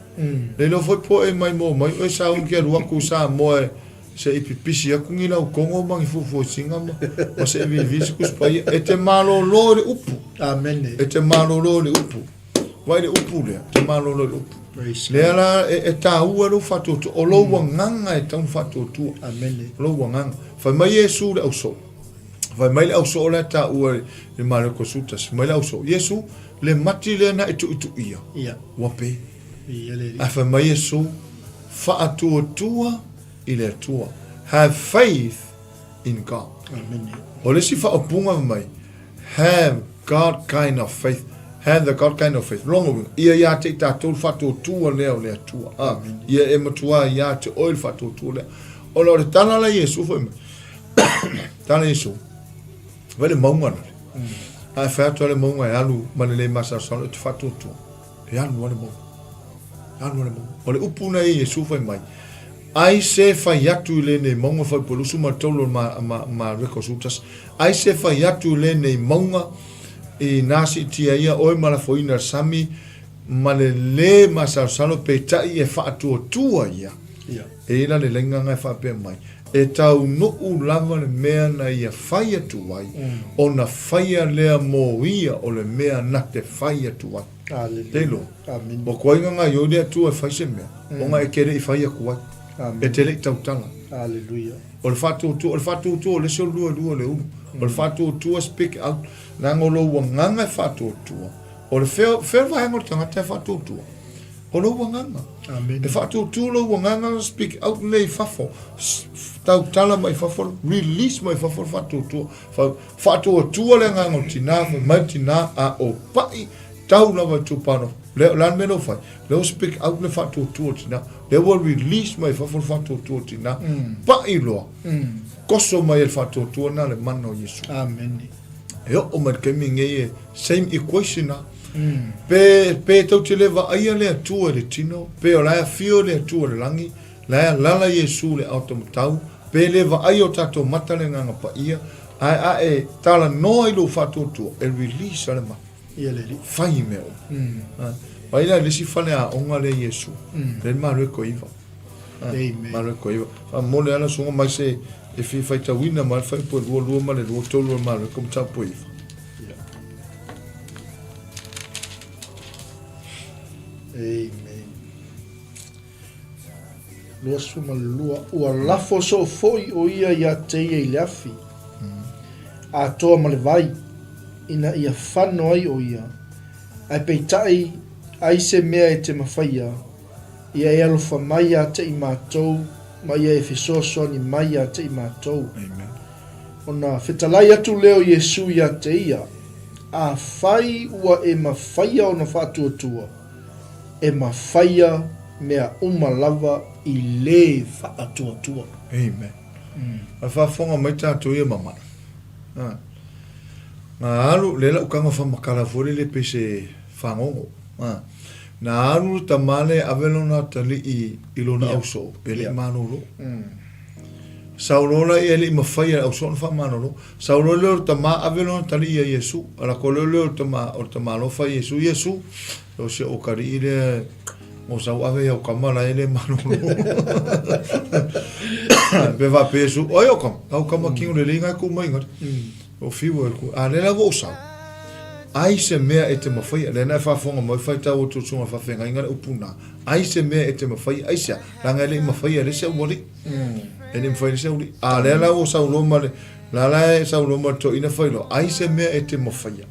Le iloa foi po e mai mo mai oe sa ke alu atu i Samoa e Se i pipisi atu ni lau kogo ma ni fufuaisiga ma, ma se i vivi se Tusi Paia. E te malōlō i le upu. Amene. E te malōlō i le upu. Vaai le upu lea, e te malōlō i le upu. Praise Lea la e, e tāua lou faatuatua, o lou agaga e tatau ona faatuatua. Amene. O lou agaga. Fai mai Iesu i le ausoo. Fai mai le ausoo lea e tāua i le Mareko 11. Fai mai le ausoo, Iesu, le mati lea na e tuituia, Ia. ua pe. Ia le Ae fai mai Iesu, Faatuatua i le Atua. Have faith in God. Amene. O le isi faaupuga fai mai, have God kind of faith. Have the God kind of faith. Lona uiga, ia ia te i tatou le faatuatua lea o le Atua. A, ia e matua ia te oe le faatuatua lea. Ona o le tala la Iesu fai mai, tala Iesu, vai le mauga lale. Ae fai atu a le mauga e alu ma le le masalosalo e te faatuatua. E alu lava le mauga. E alu lava le mauga. O le upu na e Iesu fai mai, ai se fai atu i lenei mauga fai polusu ma tolu ma, ma, ma reko sutas, ai se fai atu i lenei mauga i nā siitia ia oe ma lafoina le sami ma le lē masalosalo peitai e faatuatua ia. Ia. E i la le laina nga e faapea mai, e taunuu lava le mea na ia fai atu ai, ona faia lea mo ia o le mea na te fai atu ai. Te iloa? Ua koa inga gaioi le Atua e fai se mea, ona e te le i fai atu ai. E te le i tautala. O le faatuatua, o le faatuatua o le isi o le 22 le ulu. O le faatuatua speak out, leaga o lou agaga e faatuatua. O le fea, fea le vaega o le tagata e faatuatua? O lou agaga. Amene. E faatuatua lou agaga speak out nei i fafo. Tautala mai fafo, release mai fafo le faatuatua. Faatuatua le agaga o le tinā, fai mai le tinā, a o pa'i, tau lava i tupano. Le, o le a le mea lea ua fai? Lea ua speak out le faatuatua o le tinā. Lea ua release mai fafo le faatuatua o le tinā. Pa'i loa. Koso mai e le faatuatua lena le mana o Iesu. Amene. E oo mai le taimi lenei e same equation lava. Pe, pe tou te le vaaia le Atua i le tino, pe o la e afio le Atua i le lagi, la e alala Iesu i le aotomatau, pe le vaaia o tatou mata le Agaga Paia, ae a e talanoa i lou faatuatua, e release lava le mata. Ia le Alii. Fai mea uma. Vaai la i le isi faleaoga lea Iesu, lea e Mareko 9. Amen. Mareko 9. Faamomoli lava lau susuga mai se e fia faitauina mai le fuaiupu e 22 ma le 23 o le Mareko mataupu e 9. Amen. 22, ua lafo soo foi o ia iā te ia i le afi, atoa ma le vai, ina ia fano ai o ia, ae peitai ai se mea e te mafaia, ia e alofa mai iā te i matou. Ma ia e fesoasoani mai ia te i matou. Amen. Ona fetalai atu lea o Iesu ia te ia, Afai ua e mafaia ona faatuatua, e mafaia mea uma lava i le faatuatua. Amen. A faafofoga mai tatou ia mamai. A. Na alu, lea lau tago faamatala foi lele pei se fagogo. A. Na alu le tama lea e ave lona atalii i lona ausoo, e le i malolo. Sau loa laia e le i mafaia e le ausoo ona faamalolo. Sau loa lea o le tama ave lona atalii ia Iesu. Ala ko lea o le tama, o le tama alofa Iesu, Iesu, o si ou atalii lea o sau ave i au tama la e le malolo. Pe faapea Iesu, oi o tama, au tama kino lelei ngai ku mai ngai. O fiu e ku, a le la ua ou sau. Ai se mea e te mafaia, lea na e faafofoga mai faitau atu le susuga faafeagaiga le upu na, ai se mea e te mafaia, aisea, leaga e le i mafaia e le isi aualii. E le i mafaia e le isi aualii. A lea la ua sau loa ma le, la la e sau loa ma le toeaina fai loa, ai se mea e te mafaia,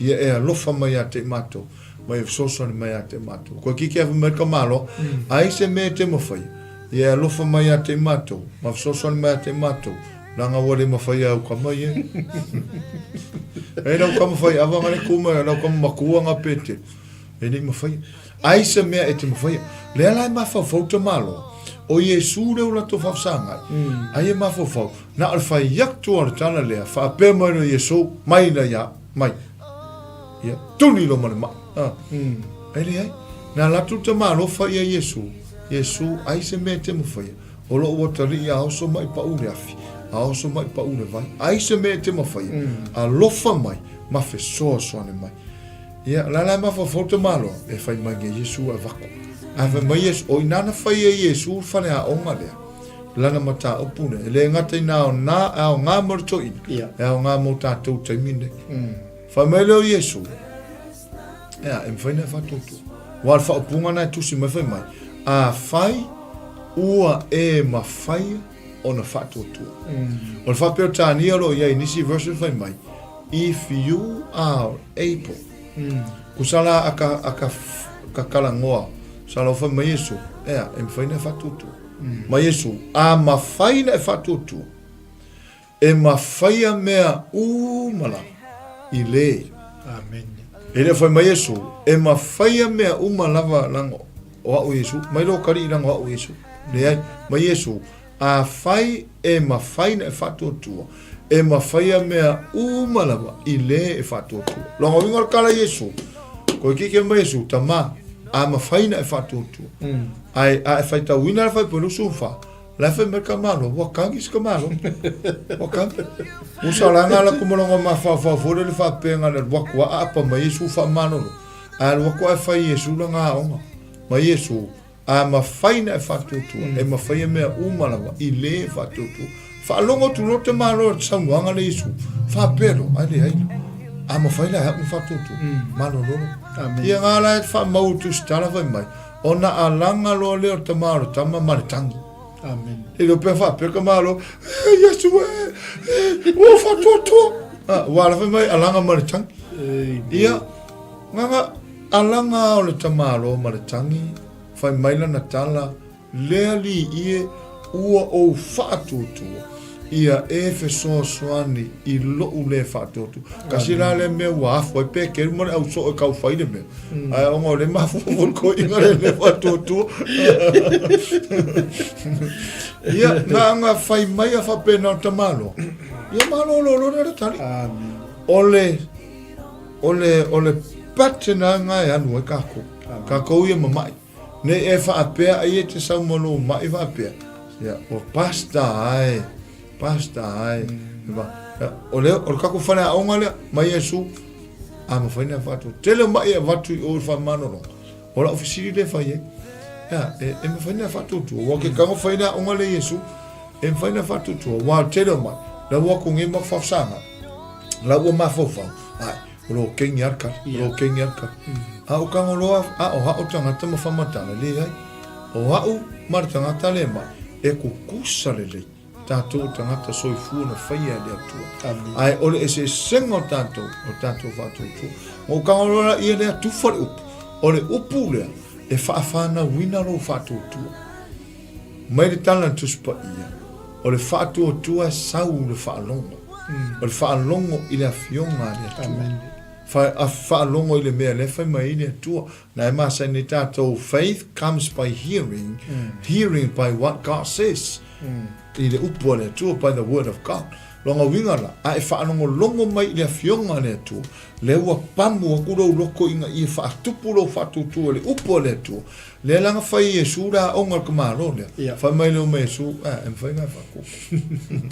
ia e alofa mai ia te i matou, ma ia fesoasoani mai ia te i matou. Koe kiki afe mai le tamaloa, ai se mea e te mafaia, ia e alofa mai ia te i matou, ma fesoasoani mai ia te i matou, Leaga ua le mafaia au tama ia. E lau tama fai ava nga le kuma, lau tama matua nga pete. E le mafaia. Ai se mea e te mafaia. Lea la e mafaufau te malo. O Iesu le o latou faafesagai. Ai e mafaufau. Na o le fai atu o le tala lea, faapea mai loa Iesu, mai la ia, mai. Ia, tuli loa ma le mai. Ah. E leai. Na latou te malo fai ia Iesu. Iesu, ai se mea e te mafaia. O lou atalii a oso mai paʻu le afi, a oso mai paʻu le vai, ai se mea e te mafaia, alofa mai ma fesoasoani mai. Ia, la la e mafaufau te Malo, e fai mai nge Iesu e avatu. Ae fai mai Iesu, o ina na fai e Iesu le faleaoga lea, lana mataupu lea, e le gata ina aoga, aoga mo le toeaina, e aoga mo tatou taimi nei. Fai mai lea o Iesu, Ea, e mafai ona e faatuatua. Aua o le faaupuga lena e tusi mai fai mai, Afai ua e mafaia ona faatuatua. O le faa-Peretania o lo o i ai i nisi version fai mai, If you are able. Kusa la a ka, a ka, ka talanoa, sa lau fai mai Iesu, ea, e mafai ona e faatuatua. Ma Iesu, a mafai ona e faatuatua, E mafaia mea uma lava i le. Amen. E le o fai mai Iesu, e mafaia mea uma lava laga o a'u Iesu, mai lo kali'i laga o a'u Iesu. Leai, mai Iesu, afai e mafai na e faatuatua, e mafaia mea uma lava i le e faatuatua. Loga uiga o le tala Iesu, koe kike mai Iesu, tama, a mafai na e faatuatua. Ae a e faitauina le Fuaiupu 24, La e fai mai ka malo, ua kagi si ka malo. Ua kagi. Ua sa la ngala ku molongo ma fa fa fo le fa penga le wa kwa a pa mai Yesu fa malolo. A le wa kwa fa Yesu la nga onga. Ma Yesu a ma fai na e fa tutu e ma fai e mea uma lava i le fa tutu. Fa longo tu lo te malo sa wanga le Yesu. Fa pero ai le ai. A ma fai la ha fa tutu. Malo lolo. Ia ngala e fa mau tu stala fai mai. Ona alaga loa lea o le tama o le tama ma le tangi. Amen. E le o pea faapea ka malo, e Iesu e, e, ua faatuatua. Ah, ua ala fai mai alaga ma le tangi. Ia, nganga alaga o le tamāloa ma le tangi, fai mai lana tala, Le Alii e, ua ou faatuatua, ia e fesoasoani i loʻu le faatuatua. Kasi la lea mea ua afu ai pe kelu ma le au soo e kau fai le mea. Ae ona o le mafua foi le toeaina le le faatuatua. Ia, na nga fai mai a faapena o tamaloa. Ia malolo loa le tali. Amen. O le, o le, o le pattern lava lena e alu ai kakou. Kakou ia mamai. Nei e faapea ai e te sau ma lou maʻi faapea, ia, o pastor ae, pastor ae. Mm. O le, o le tatou faleaoga lea, mai Iesu, a mafai na faatu. Tele o maʻi e avatu i o i le faamānologa. O lau fesili lea e fai ai. Ia, e, e mafai na faatuatua. Ua ke kago fai le aoga le Iesu, e mafai na faatuatua. Ua tele o maʻi. La ua ku ngi ma whafsanga. La ua mafaufau. Ai, O lo kengi a kali, o lo kengi a kali. A o kango loa, a o hao tangata ma whamatala, le ai. O hao ma le tangata le mai, e kukusa le lei. Tātou o tangata soifua na whaia e le Atua. Ae o le eseesega o tātou, o tātou whaatuatua. Ngo kango loa la ia lea tufa le upu. O le upu lea, e whaawhanauina lou whaatuatua. Mai le tala a le Tusi Paia, o le faatuatua e sau i le faalogo. O le faalogo i le Afioga a le Atua. Fa, faalogo i le mea lea e fai mai ai le Atua. Na e masani ai tatou, faith comes by hearing, hearing by what God says. I le upu a le Atua, by the word of God. Lona uiga la, a e faalogologo mai i le Afioga a le Atua, lea ua pamu aku lou loto ina ia faatupu lou faatuatua i le upu a le Atua, lea la na fai e Iesu le aoga o le tamālo lea. Ia. Fai mai lea o Iesu, eh, e mafai ona e faatuatua.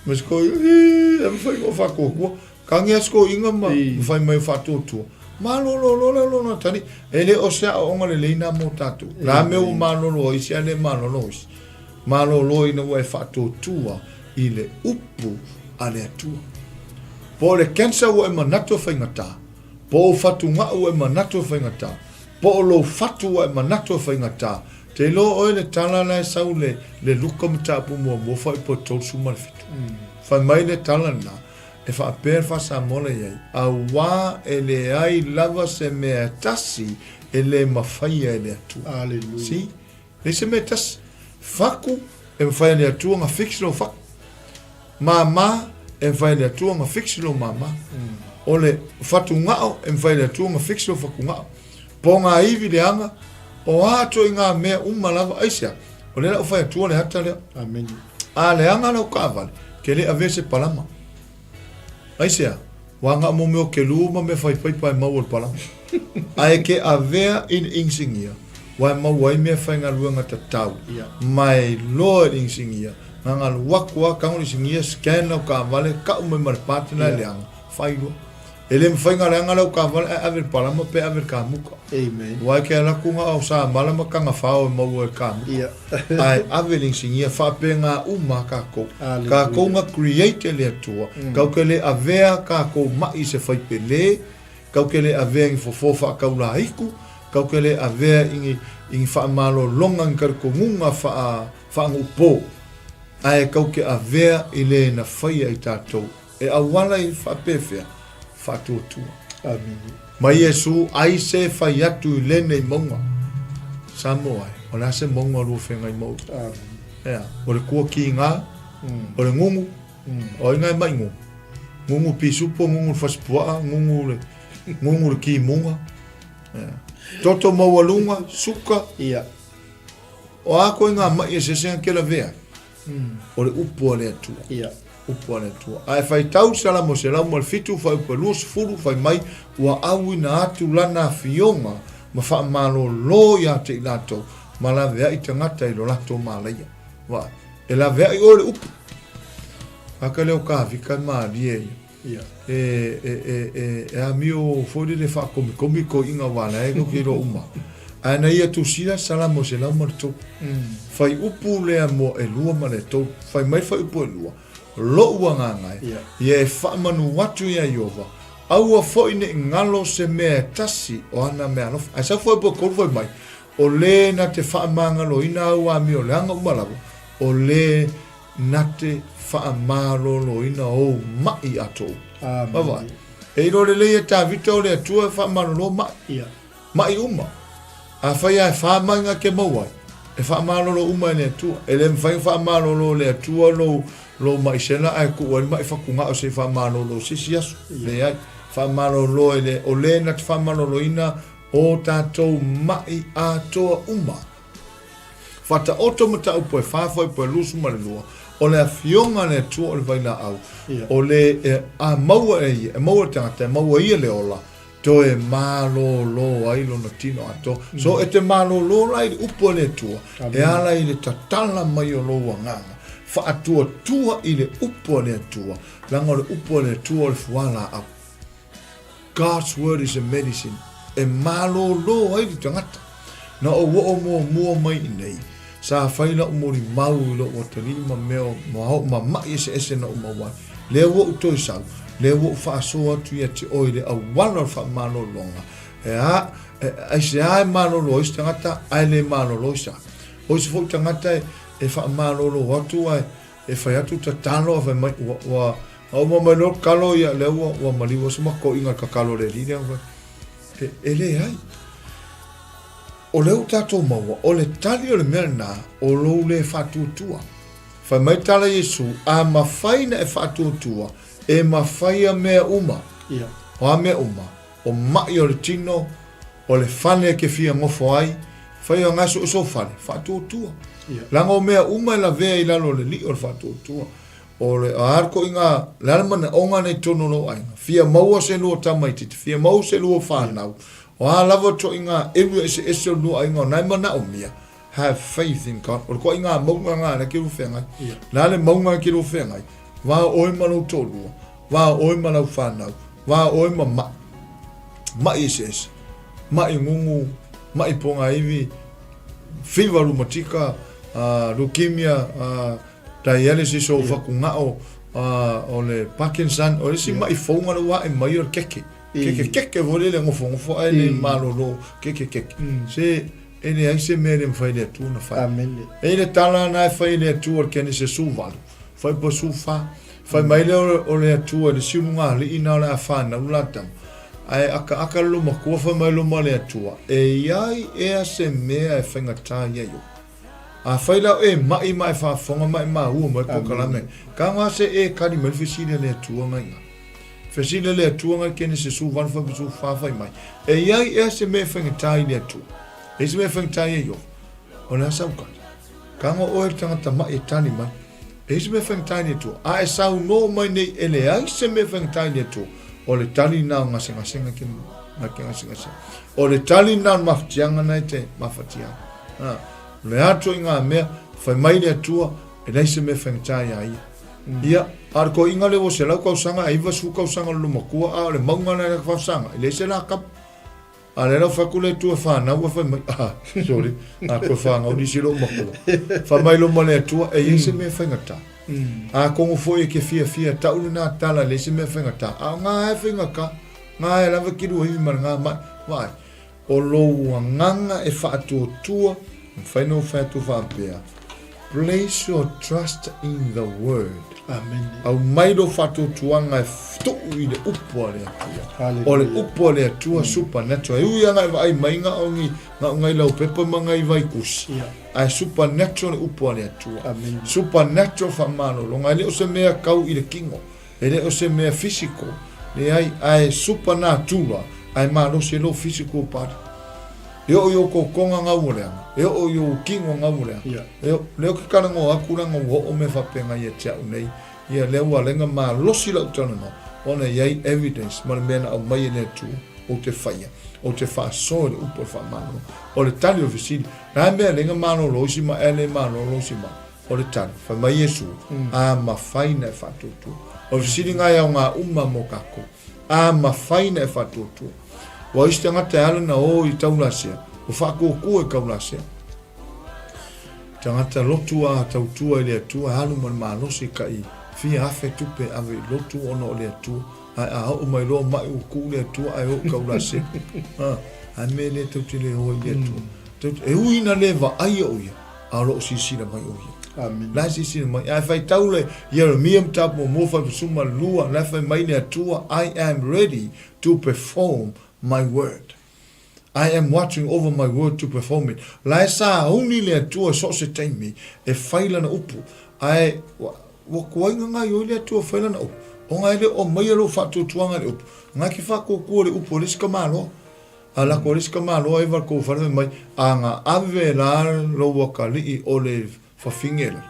Ma si toeaina, ii, e mafai ona ou faatuatua. Tagi a si toeaina ma, ma fai mai o faatuatua. Malolo loa lea o lona atalii. E le o se aoaoga lelei na mo tatou. O le a mea ua malolo ai isi ae le malolo isi. Malolo ina ua e faatuatua i le upu a le Atua. Po o le cancer ua e manatu e faigata, po o ou fatugao ua e manatu e faigata, po o lou fatu ua e manatu e faigata, te iloa oe le tala la e sau le, le Luka mataupu muamua fuaiupu e 37. Fai mai le tala lena, e faapea le faa-Samoa la i ai, Auā e leai lava se mea e tasi e le mafaia e le Atua. Aleluia. See? Leai se mea e tasi. Faku, e mafai e le Atua ona fix lou faku. Māmā, e mafai e le Atua ona fix lou māmā. O le fatugao, e mafai e le Atua ona fix lou fatugao. Po o ngā ivi leaga, o a ituaiga mea uma lava, aisea? O lea la ua fai atua le ata lea. Amene. A leaga lau kaavale, ke le avea se palama. Aisea? Ua agaʻo mo mea o kelu ma mea fai paipa e maua i le palama. Ae ke avea i le inisinia, ua e maua ai mea faigaluega tatau, ma e iloa e le inisinia, na galu aku a kago le inisinia, scan lau kaavale, kau mai ma le part lena e leaga, fai loa. E le mafai na leaga lau kaavale ae ave i le palama pe ave i le kamuka. Amen. Ua e ke ala atu na o samala ma tagafao e maua e le kamuka. Ia. Ae ave le inisinia faapena uma a kakou. Aleluia. Kakou na create e le Atua. Kau ke le avea kakou maʻi i se faipele, kau ke le avea i ni fofo faakaulaiku, kau ke le avea i ni, i ni faamalologa ni talitonuga faa, faanuupo. Ae kau ke avea i le na faia i tatou. E auala i faapefea? Faatuatua. Amene. Ma Iesu, ai se fai atu i lenei mauga. Samoa e, o le a se mauga o lua feagai ma oe? Amene. Ea, o le kua kiga, o le gugu, o ai nga e mai gugu? Gugu pisupo, gugu le fasipuaa, gugu le, gugu le kimuga. Ea. Toto maualuga, suka. Ia. O a koe nga mai eseese nga ke lavea ai? O le upu a le Atua. Ia. Upu a le Atua. Ae faitau Salamo 107, fuaiupu 20, fai mai, Ua auina atu lana afioga ma faamalolo ia te i latou, ma laveai tagata i lo latou malaia. Vaai, e laveai oe i le upu. Aka lea o Kavika e malie ia. Ia. E, e, e, e, e amio foi lele faakomikomi koiga aua la e ke iloa uma. Ae na ia tusia Salamo 103. Fai upu lea mo elua ma le tolu. Fai mai fai upu elua. Loʻu agaga e, Ia. ia e faamanu atu iā Ieova, aua foi ne i galo se mea e tasi o ana meaalofa. Ae sau fai upu e tolu fai mai, o le na te faamagaloina au amio leaga uma lava, o le Na te faamaloloina ou maʻi atoa uma. Vaavaai. E iloa lelei e Tavita o le Atua e faamalolo maʻi. Ia. Maʻi uma. Afai lava e fa maiga ke maua ai, e faamalolo uma e le Atua. E le mafai ona faamalolo e le Atua lou, lou maʻi sela ae tuu ai le maʻi fatugao se i faamalolo i se isi aso. Leai. Faamalolo e le, o le na te faamaloloina o tatou maʻi atoa uma. Faataoto mataupu e fa fuaiupu e 22, o le Afioga a le Atua o le vailaau, o le e a maua e ia, e maua e le tagata, e maua e ia le ola, toe malōlō ai lona tino atoa. So e te malōlō la i le upu a le Atua, e ala i le tatala mai o lou agaga, faatuatua i le upu a le Atua, leaga o le upu a le Atua o le fualaau. God's word is a medicine e malōlō ai le tagata. Na ou oo muamua mai i nei, sa fai la'u molimau i lo'u atalii ma mea ma, ma ma'i eseese na ou maua ai. Lea ua ou toe sau, lea ua ou faasoa atu ia te oe i le auala o le faamalologa. E a, e, aisea e malolo ai se tagata ae le malolo i sa. O isi foi tagata e, e faamalolo atu ae E fai atu tatalo a fai mai ua ua a uma mai loa kalo ia lea ua ua maliu aso ma koʻiga i le kakalo a le alii lea e, e leai. O lea ua tatou maua, o le tali o le mea lena, o lou le faatuatua. Fai mai tala Iesu, a mafai na e faatuatua, e mafaia mea uma. Ia. O a mea uma? O ma'i o le tino, o le fale e ke fia gofo ai, fai o gasu o sou fale, faatuatua. Ia. Leaga o mea uma e lavea i lalo o le li'i o le faatuatua. O le a le koiga, le a le manaoga nei tonu o lou aiga. Fia maua se lua tamaititi, fia maua se lua fanau. O a lava toiga ewi eseese o lua aiga o na e manaomia, have faith in God. O le koiga mauga nga le ke feagai. Le a le mauga ke feagai. Va oe ma lou toalua, va oe ma lau fanau, va oe ma ma'i. Ma'i eseese. Ma'i gugu, ma'i pogaivi, fiva rumatika, leukemia, dialysis o fatugao, o le Parkinson, o le isi ma'i fou nga le ua ae mai o le keke. Keke keke foi lele gofogofo ae le malolo keke keke. Se e leai se mea e le mafai e le Atua ona fai. Amene. E i le tala na e fai e le Atua o le Kenese 18, fai po 14, fai mai lea o le Atua i le siuluga alii na o le a fanau le la tama. Ae akaaka le lomatua fai mai loma le Atua, e iai ea se mea e faigata ia i oe. Afai la o e ma'i ma e faafofoga ma e maua mai le polokalame, ka se e kali mai le fesili a le Atua ngai ina. Fesili a le Atua ngai Kenese 18 fai ma 14 fai mai, E iai ea se mea e faigata i le Atua? E iai se mea e faigata ia Iofa? O le a sau kali? Kaga oe le tagata ma'i e tali mai. E iai se mea e faigata i le Atua? A e saunoa mai nei e leai se mea e faigata i le Atua, o le tali lena o gasegasega ke ngai ke gasegasega. O le tali lena o le mafatiaga na e te mafatia ai. Ha, o le ato i ngā mea, fai mai le Atua, e leai se mea e faigata iā ia. Ia, a o le toeaina lea ua 100 tausaga ae 90 tausaga o le lomatua, a o le mauga lena e faasaga, e leai se lakapu. A lea la ua fai atu le Atua e fanau, ae fai mai, ah, sorry, a toe fanau nisi lou matua. Fai mai loma le Atua, e iai se mea e faigata. Atonu foi e ke fiafia tau lena tala, e leai se mea e faigata. A o ngā e faigata, ngā e lava ki luahiwi ma le ngā mai. Vaai, o lou agaga e faatuatua, mafai ona ou fai atu faapea, Place your trust in the word. Amene. Aumai lou faatuatuaga e tuu i le upu a le Atua. O le upu a le Atua supernatural. E ui lava e vaai mai na o ni na o ngai laupepa ma ngai vaikusi. Ae supernatural le upu a le Atua. Amene. Supernatural faamalologa. E le o se mea kau i le kino. E le o se mea physical, leai, ae supernatural, ae malosi e lou physical body. E oo i ou kokoga gau o leaga, e oo i ou kino gau o leaga. Ia. E o, lea ou te talanoa atu leaga ua oo mea faapena ia te au nei, ia lea ua lenga malosi lau talanoa, ona e i ai evidence ma le mea na aumai e le Atua, ou te faia, ou te faasoa i le upu o le faamalolo. O le tali o le fesili, le a mea e lenga malolo isi ma e le malolo isi ma? O le tali, fai mai Iesu, A mafai na e faatuatua. O le fesiliga e aoga uma mo kakou. A mafai na e faatuatua. Ua o isi tagata e ala na o i Taulasea, ua faatuatua i Kaulasea. Tagata lotu a tautua i le Atua e alu ma le malosi kai fia afe tupe e ave i lotu ona o le Atua. Ae a oo mai loa ma'i ua tuu le Atua ae o i Kaulasea. Ha, ae mea lea tou te le o ai i le Atua. Tou te, e ui ina le vaaia o ia, a o lo o silasila mai o ia. Amene. La e silasila mai. Ae faitau le Ieremia mataupu muamua fai ma lua, la e fai mai le Atua, I am ready to perform my word. I am watching over my word to perform it. La e sauni le Atua so o se taimi e fai lana upu. Ae ua, ua tuai gagaioi le Atua e fai lana upu. Ona e le o aumaia lou faatuatuaga i le upu. Ngai ke faatuatua le upu a le isi tamaloa. A lako le isi tamaloa e val kou fale fai mai, a na ave la lou atalii o le fafine la.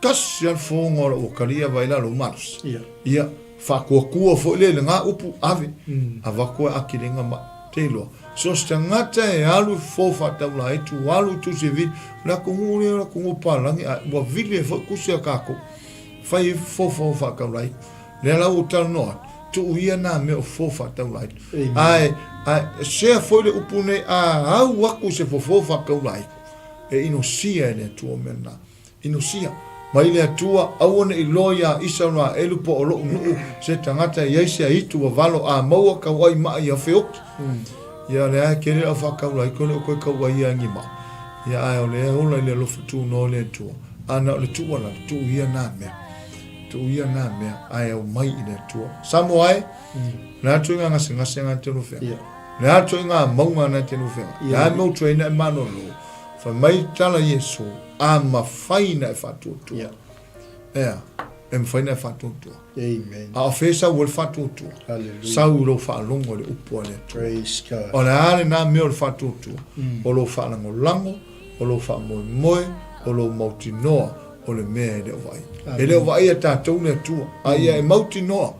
Tasi a le fofoga o lou atalii ava ai la lou malosi. Ia. Ia, faatuatua foi le lena upu ave. Avatu e akilega mai. Te iloa. So se tagata e alu i fofo faataula ai tu alu i tusi e vili, o le atunuu lea o le atunuu palagi a ua vili ai foi tusi a tatou. Fai ai fofo faataula ai. Lea la ua ou talanoa atu, tuu ia nā mea o fofo faataula ai. Ae, ae sea foi le upu nei, a au atu i se fofo faataula ai, e inosia e le Atua mea lena. Inosia. Mai le Atua, aua ne i loa iā Isaraelu po o loʻu nuu se tagata e iai se aitu wawalo a maua kauai maa ia feoki. Ia lea e kele lau faakaula ai koe o koe kauai ia ngi maa. Ia ae o lea e ola i le alofa tunoa o le Atua. A na o le tuualalo, tuu ia nā mea. Tuu ia nā mea, ae aumai i le Atua. Samoa e, le atu i ngā gasegase ngā te rofea. Ia. Le a ituaiga mauga na e te nofo ai? Le a mea ua tuai na e malolo? Fai mai tala Iesu, A mafai na e faatuatua. Yeah. Ea, e mafai na e faatuatua. Amen. A o fea sau ai le faatuatua? Hallelujah. Sau i lou faalogo i le upu a le Atua. Praise God. O le a lena mea o le faatuatua? O lou faalagolago, o lou faamoemoe, o lou mautinoa, o le mea e le o vaaia. E le o vaaia e tatou le Atua, a ia e mautinoa,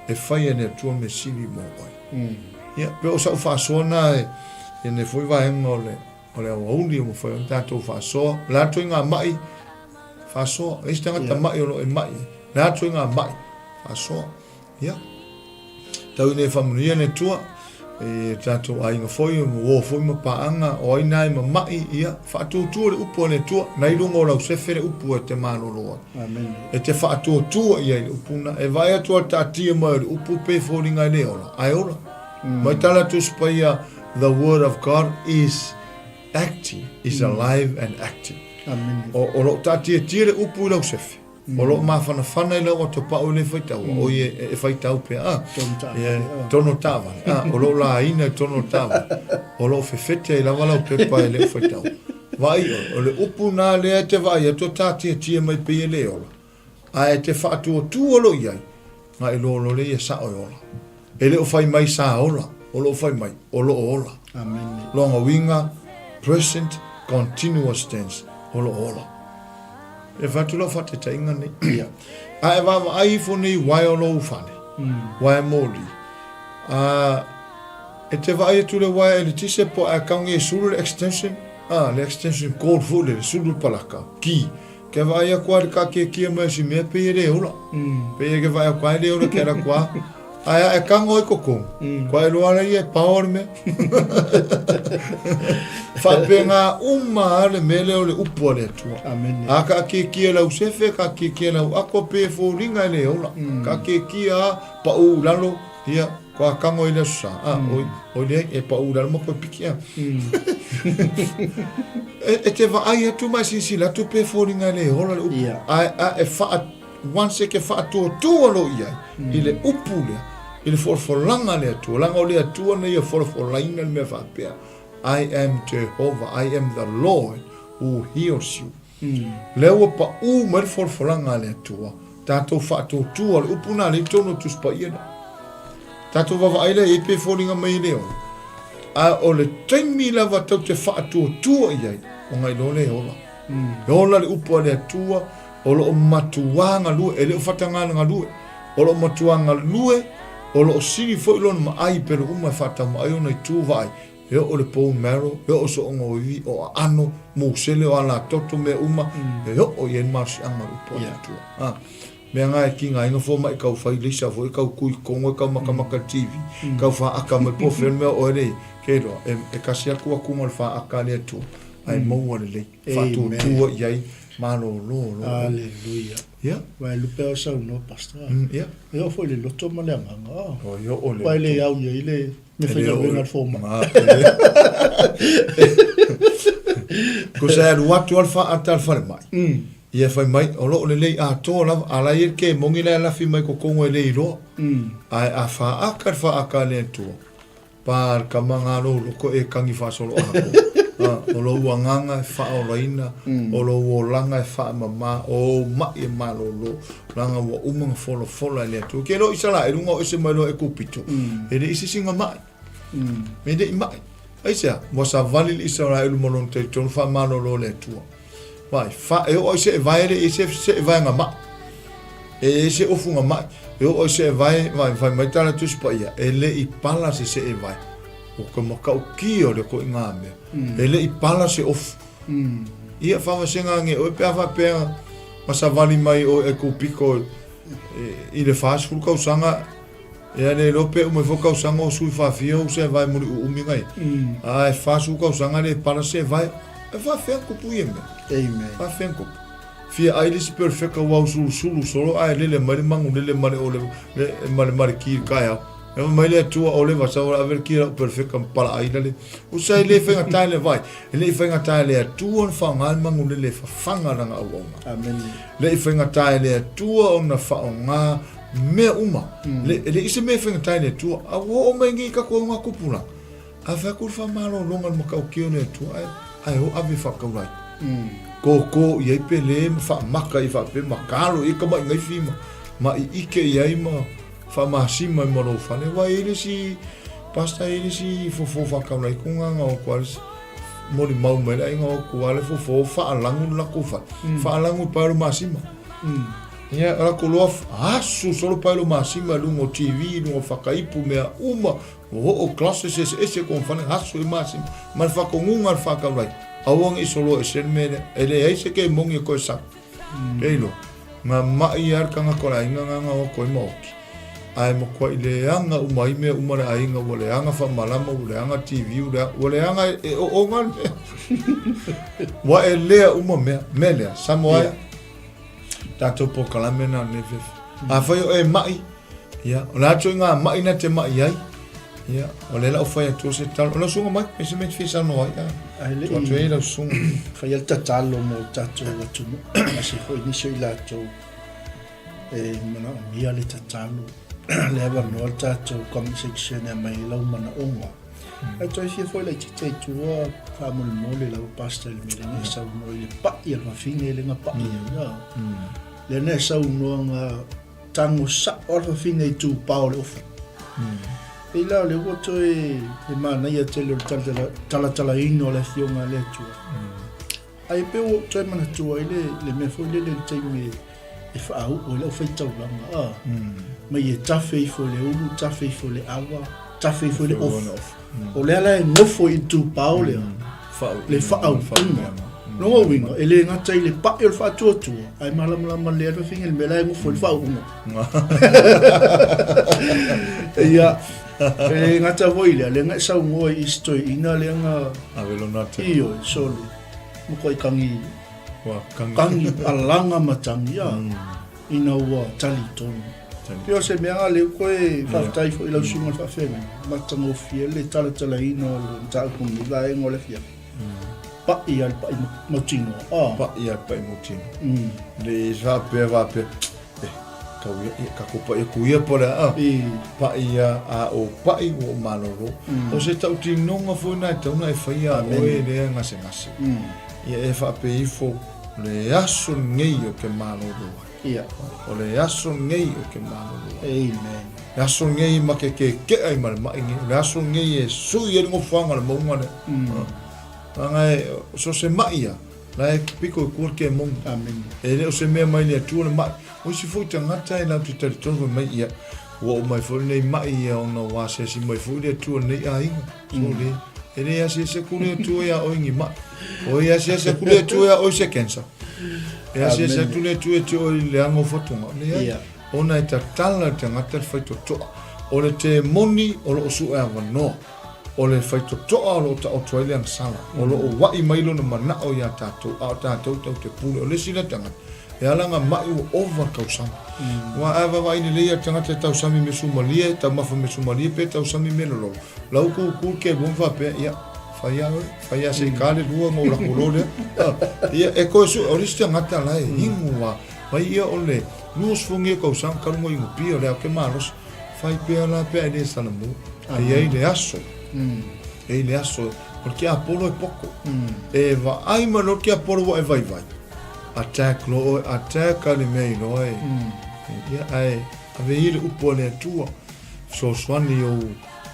e fai e le Atua mea sili mo oe. Ia, pe o sau faasoa na e, i lenei foi vaega o le, o le aoauli ua mafai ona tatou faasoa. O le a ituaiga ma'i? Faasoa. E i ai se tagata ma'i o lo o e ma'i ai. O le a ituaiga ma'i? Faasoa. Ia. Tau ina ia faamanuia le Atua i tatou aiga foi, ma uo foi ma paaga, o ai na e mama'i, ia, faatuatua le upu a le Atua, na i luga o lau sefe le upu e te malolo ai. Amen. E te faatuatua i ai le upu na, e vaai atu a taatia mai o le upu pe foliga e le ola, ae ola. Mai tala Tusi Paia, The word of God is active, is alive and active. Amen. O, o loo taatiatia le upu i lau sefe. O loo mafanafana i lau atopau i le faitaua. O i e, e faitau pea. Ah, Tono taavale, yeah, ah. tono taavale. Ah, o loo laina i tono taavale. O loo fefete ai lava lau pepa e le o faitau. Vaai oe, o le upu nā lea e te vaai atu o taatiatia mai pei e le ola. Ae e te faatuatua lo i ai, na i loa loa lea ia sao e ola. E le o fai mai sa ola, o lo o fai mai, o lo o ola. Amen. Lona uiga, present continuous tense, o lo o ola. E fai atu lau faataitaiga nei. Ia. A e vaavaai ifo nei uaea o lou fale, uaea moli, a, e te vaai atu i le uaea eletise po ae kaunge e sulu le extension, a, le extension cord foi lele, sulu le palaka, ki, Ke vaai aku a le kakekia mai o si mea pei e le ola. Pei e ke vaai aku a e le ola ke ala kua. Ae a e kango i kokong. Kua e loa ala ia e pao le mea. Whaapenga uma a le mea lea o le upu a le Atua. Amen. A ka kekia lau sefe, ka kekia lau ako pe fōringa e le ola. Ka kekia a pa u lalo, ia, kua kango i le aso sa. A, oi, oi le, e pa u lalo ma koe piki a. E, e te vaai atu ma e silasila atu pe foliga e le ola le upu. Yeah. A, a e wha, once e ke whaatuatua lo i ai, i le upu lea, i le folafolaga a le Atua, leaga o le Atua na ia folafolaina le mea faapea, I am Jehovah, I am the Lord who heals you. Lea ua paʻū mai le folafolaga a le Atua, tatou faatuatua, le upu lena lea i totonu o Tusi Paia lea. Tatou vaavaai lea i ai pe foliga mai e le ola. A o le taimi lava tou te faatuatua i ai, ona iloa lea e ola. E ola le upu a le Atua, o lo o matuā galue, e le o faatagā le galue, o lo o matuā galue, o lo o sili foi lona maai i pelu uma e faataumaai ona itu vaai, E oo le bone marrow, e oo so'oga o ivi, o aano, musele, o alatoto, mea uma, e oo i ai le malosiaga o le upu a le Atua. A, mea na e tigaina fomai kau fai leisa foi, kau kui kongo, kau makamaka i le TV, kau faaka mai po o fea le mea o oe lea i ai, ke iloa, e, e kasi atu atuga o le faaka a le Atua, ae maua lelei, faatuatua i ai, malolo loa. Hallelujah. Ia. Aua e lupe au saunoa, Pastor. Ia. E oo foi i le loto ma le agaga. O, e oo le Aua e le au i ai le mea faigaluega a le fomai. Ko sa e alu atu a le faata a le falemai. Ia fai mai, o loo lelei atoa lava, a la e i ai le kemogi la e lafi mai kokogo e le iloa. Ae a faaka le faaka a le Atua, Pa le kama nga lou loko e kagi faasolo ako. A, o lou agaga e faaolaina, o lou olaga e faamama, o ou maʻi e malōlō, leaga ua uma ona folafola e le Atua. Ke loa Isaraelu na o ese mai loa Ekupito, e leʻi se isi na maʻi. E leʻi maʻi. Aisea? Ua savali le Isaraelu ma lona talitonu faamalōlō le Atua. Vaai, fa, e oo ai se evae le i se, se evae nga maʻi. E i ai se ofu nga maʻi. E oo ai se evae, vaai, fai mai tala Tusi Paia, e le i pala se se evae. O ka matautia o le koʻi ngā mea. E le i pala se ofu. Ia whawasega nge oe pe a whapea ma savali mai oe e kupiko i le 40 kausaga Ea le iloa pe uma ifo kausaga o sui faafia o se vae muli uumi ngai. A e 40 kausaga le pala se vae. E faafea kupu ia mea. Amen. Faafea kupu. Fia ai le isi perfeka ua usulusulu solo ae lele mai le magu lele ma le ole le ma le ma le ki i le kaeao. E fai mai le Atua o le vasa o le ave le ki lau perfeka ma pala ai la le. Usa e le faigata e le vai. E le i faigata e le Atua ona faaaoga le magu lele e fafaga lana auauna. Amen. Le i faigata e le Atua ona faaaoga mea uma. Le, e leʻi se mea e faigata i le Atua. A ua oo mai nei i tatou auga tupulaga. A fai atu le faamalologa i le matautia o le Atua ae, ae o ave faataulai. Kōkō i ai pele ma faamaka i faapea ma talo i ai tamaʻigaifi ma, ma iʻike i ai ma faamasima ai ma lou fale. Aua e i ai le isi pastor, e i ai le isi fofo faataulai ko gaga o atu lava molimau mai le aiga o atu lava le fofo faalagu le latou fale. Faalagu i paelo masima. Ia, o latou loa asu solo paelo masima i luga o TV, i luga o fakaipu, mea uma. Ua oo classes eseese kona fale aso i masima ma le faatonuga a le faataulai aua ne i soloa ese le mea lea e leai se kemoni e toe sau. Ke iloa, na ma'i lava le tagata o le aiga na na o atu ai ma oti. Ae matuai leaga uma ai mea uma le aiga, ua leaga faamalama, ua leaga TV, ua leaga, ua leaga e oona le mea. Ua elea uma mea. Mea lea, Samoa e, tatou polokalame na o lenei afiafi. Afai o e ma'i, Ia, o le a ituaiga ma'i na te ma'i ai? Ia, o lea la ua fai atu se talo. O lau susuga mai, e se mea e te fia saunoa ai, a? Ae le Tuu atu ai lau susuga. Faia le tatalo mo tatou atunuu, aemaise foi nisi o i latou e manaomia le tatalo. Le avanoa le tatou comment section e aumai ai lau manaoga. Ae toe fia foi laitiiti ai tua faamolemole lau pastor i le mea lea na e saunoa i le pa'i a le fafine lea na pa'i ai, a. Lea na e saunoa na Tango sao lava le fafine i tupao o le ofa. Pei la o lea ua toe e manaia tele o le talatalaina o le Afioga a le Atua. Ae pei ua ou toe manatua ai le, le mea foi lele i le taimi e faauu ai le aufai-taulaga, a, mai e tafe ifo i le ulu, tafe ifo i le ava, tafe ifo i le ofa. O lea la e nofo i le tupao lea, le faaupuga. Lona uiga, e le gata i le pa'i o le faatuatua, ae malamalama lelei lava le fafine i le mea la e nofo i le faauuga. Ia, e le gata foi i lea, lea na e saunoa i isi toeaiina lea na... Ave lona atu. Ioe, sole, matuai tagi, tagi alaga ma tagi, a. Ina ua talitonu. Pei o se mea lea lea ua toe faafetai foi i lau susuga i le faafeagaiga, matagofie le talatalaina o le mataupu i lenei vaega o le afiafi. Pa'i lava le pa'i mautinoa. Ah. Pa'i lava le pa'i mautinoa. Le i faapea faapea, eh, tau ia, ia, tatou pa'i atu ia po o le a, ah. Pa'i lava, a ou pa'i ua ou malolo. O se tautinoga foi lena e tatau ona e faia a oe lea gasegase. Ia e faapea ifo, O le aso lenei ou te malolo ai. Ia. O le aso lenei ou te malolo ai. Amen. Le aso lenei ma te keke'a ai ma le ma'i nei. O le aso lenei e sui ai le nofoaga o le mauga lea. Leaga e, so se ma'i lava, la e piko i tua le kemoni. Amen. E le o se mea mai le Atua le ma'i. O isi foi tagata e latou te talitonu fai mai, ia, ua oo mai foi lenei ma'i ia ona ua asiasi mai foi le Atua i lenei aiga. Sole, e le asiasi atu le Atua iā oe ni maʻi. O e asiasi atu le Atua iā oe se cancer. E asiasi atu le Atua ia te oe i le leaga o fatugao. Leai, Ia. ona e tatala le tagata le faitotoa. O le temoni o lo o sue avanoa. O le faitotoa o lo o taoto ai le agasala. O lo o uaʻi mai lona manaʻo iā tatou, a o tatou tatou te pule. O le isi lea tagata, E ala nga maʻi ua ova le tausami. Aua a vaavaai lelei a le tagata e tausami me sumalie, taumafa me sumalie pe tausami me lololo. Lau kūkū le kēlua ma faapea, ia, fai a oe, fai a se i ka le lua ma ou lako loa lea. Ia, e koe su, o le isi tagata la e inu a, mai ia o le 20 ia tausaga talu ona inupia o le ao ke malosi. Fai pea la pea e le salamu. E i ai le aso. E i ai le aso, o le tiapolo e poto. E vaai mai loa le tiapolo ua e vaivai. Attack loa oe, attack a le mea iloa e. Ia, ae ave ia le upu a le Atua, fesoasoani i ou,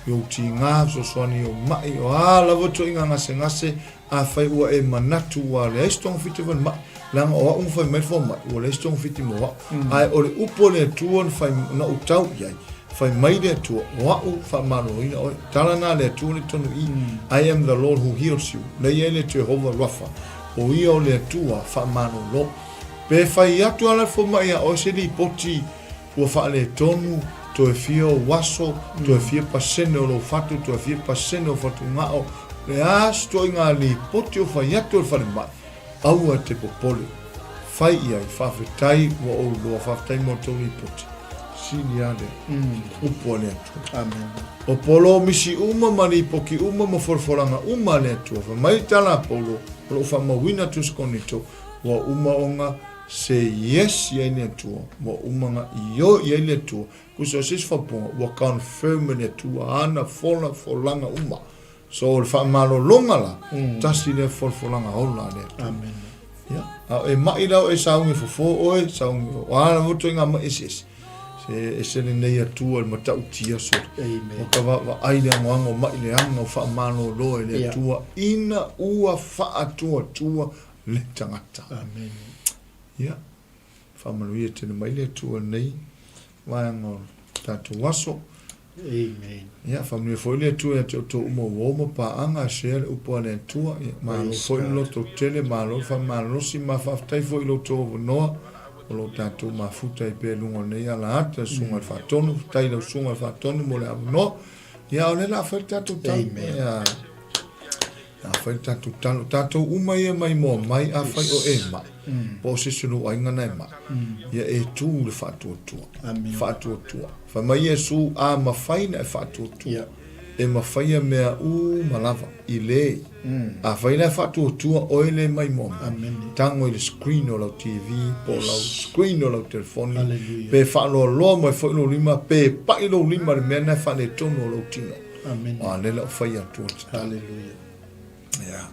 i ou tiga, fesoasoani i ou maʻi, o a lava ituaiga gasegase, afai ua e manatu ua leai se togafiti o falemai, leaga o au na fai mai le fomai, ua leai se togafiti mo au. Ae o le upu a le Atua na fai, na ou tau i ai, fai mai le Atua, o au faamaloloina oe. Tala na a le Atua lea i totonu i i, I am the Lord who heals you. Lea i ai le Jehovah Rapha. O ia o le Atua faamalolo. Pe fai atu ala le fomai iā oe se lipoti ua faaletonu, toe fia ou aso, toe fia pasene o lou fatu, toe fia pasene o fatugao, le a se ituaiga lipoti o fai atu e le falemai, aua e te popole. Fai i ai, faafetai ua ou iloa, faafetai mo le tou lipoti. Sili lava lea. Upu a le Atua. Amen. O polomisi uma ma lipoti uma ma folafolaga uma a le Atua, fai mai le tala a Paulo, o lo o faamauina atu e se Korinito, ua uma ona say yes i ai le Atua, ua uma ona ioe i ai le Atua, tusa o se isi faaupuga, ua confirm e le Atua ana folafolaga uma. So o le faamalologa la, tasi lea folafolaga ola a le Atua. Amen. Ia, a o e ma'i la o e saugi fofo oe, saugi, o a lava ituaiga ma'i eseese. Se ese lenei Atua i le matautia sole. Amen. O ka vaavaai le agoago o ma'i leaga o faamalolo e le Atua ina ua faatuatua le tagata. Amen. Ia, faamanuia tele mai le Atua i lenei vaega o le tatou aso. Amen. Ia, faamanuia foi le Atua ia te outou uma ua o ma paaga e share le upu a le Atua. Ia, malo foi le loto tele, malo le faamalolosi ma faafetai foi i lo outou avanoa o lo o tatou mafuta ai pea i luga o lenei ala ata, le Susuga i le Faatonu. Faafetai i lau Susuga i le Faatonu mo le avanoa. Ia, o lea o le a fai le tatou talo. Amen. Ia, A fai le tatou talo, tatou uma ia mai moa mai, a fai o e mai, po o se isi o lou aiga na e mai, ia e tu le faatuatua. Faatuatua. Fai mai Iesu, a mafai na e faatuatua, e mafaia mea uma lava, i le. A fai la e faatuatua oe le mai moa mai, tago i le screen o lau TV, po o lau screen o lau telefoni, pe faaloaloa mai foi lou lima, pe pai lou lima i le mea na e faaletonu o lou tino. Amene. A lea la o fai atu o le tatalo. Hallelujah. Yeah.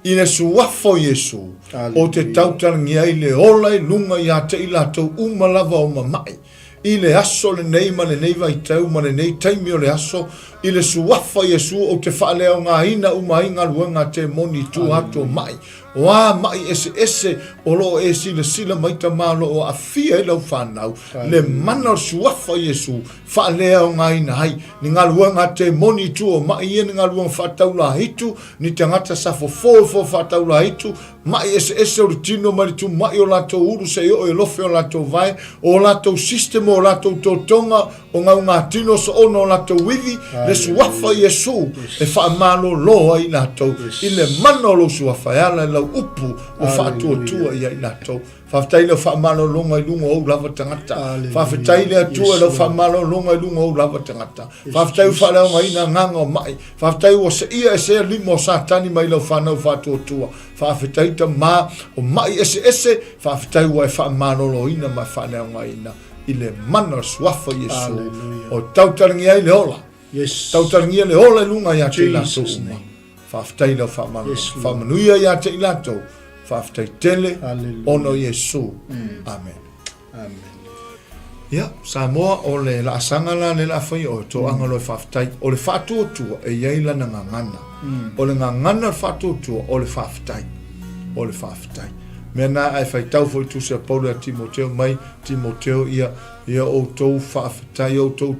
I le suafa o Iesu, o te Hallelujah. tautalagia ai le ola i luga ia te i latou uma lava o mama'i. I le aso lenei ma lenei vaitau ma lenei taimi o le aso, i le suafa o Iesu ou te faaleaogaina uma ai galuega a temoni i tua atu o ma'i. O a ma'i eseese o lo o e silasila mai tama o lo o aafia ai lau fanau, le mana o le suafa o Iesu faaleaogaina ai ni galuega a temoni i tua o ma'i ia, ni galuega faataulahitu, ni tagata sa fofo i fo faataulahitu, ma'i eseese o le tino mai le tumai o latou ulu seia oo i lofe o latou vae, o latou system o latou totoga, o gaugatino soona o latou ivi, le suafa o Iesu e faamalolo ai i latou, i le mana o lou suafa e ala i lau upu ua faatuatua ia i latou. Faafetai i lau faamalologa i luga o ou lava tagata. Faafetai le Atua i lau faamalologa i luga o ou lava tagata. Faafetai ua faaleaogaina agaga o ma'i. Faafetai ua seia esea lima o Satani mai lau fanau faatuatua. Faafetai Tama o ma'i eseese, faafetai ua e faamaloloina ma e faaleaogaina i le mana o le suafa o Iesu o tautalagia ai le ola. Yes. Tautalagia le ola i luga ia te i latou Jesus uma. name. Faafetai i lau faamalolo. Yes, Lord. Faamanuia ia te i latou. Faafetai tele Hallelujah. ona o Iesu. Amen. Amen. Ia, Samoa, o le laasaga la lea o le a faia o toaga loa e faafetai. O le faatuatua e i ai lana gagana. O le gagana o le faatuatua, o le faafetai. O le faafetai. Mea na a e faitau foi i tusi a Paulo ia Timoteo mai, Timoteo ia, ia outou faafetai, ia outou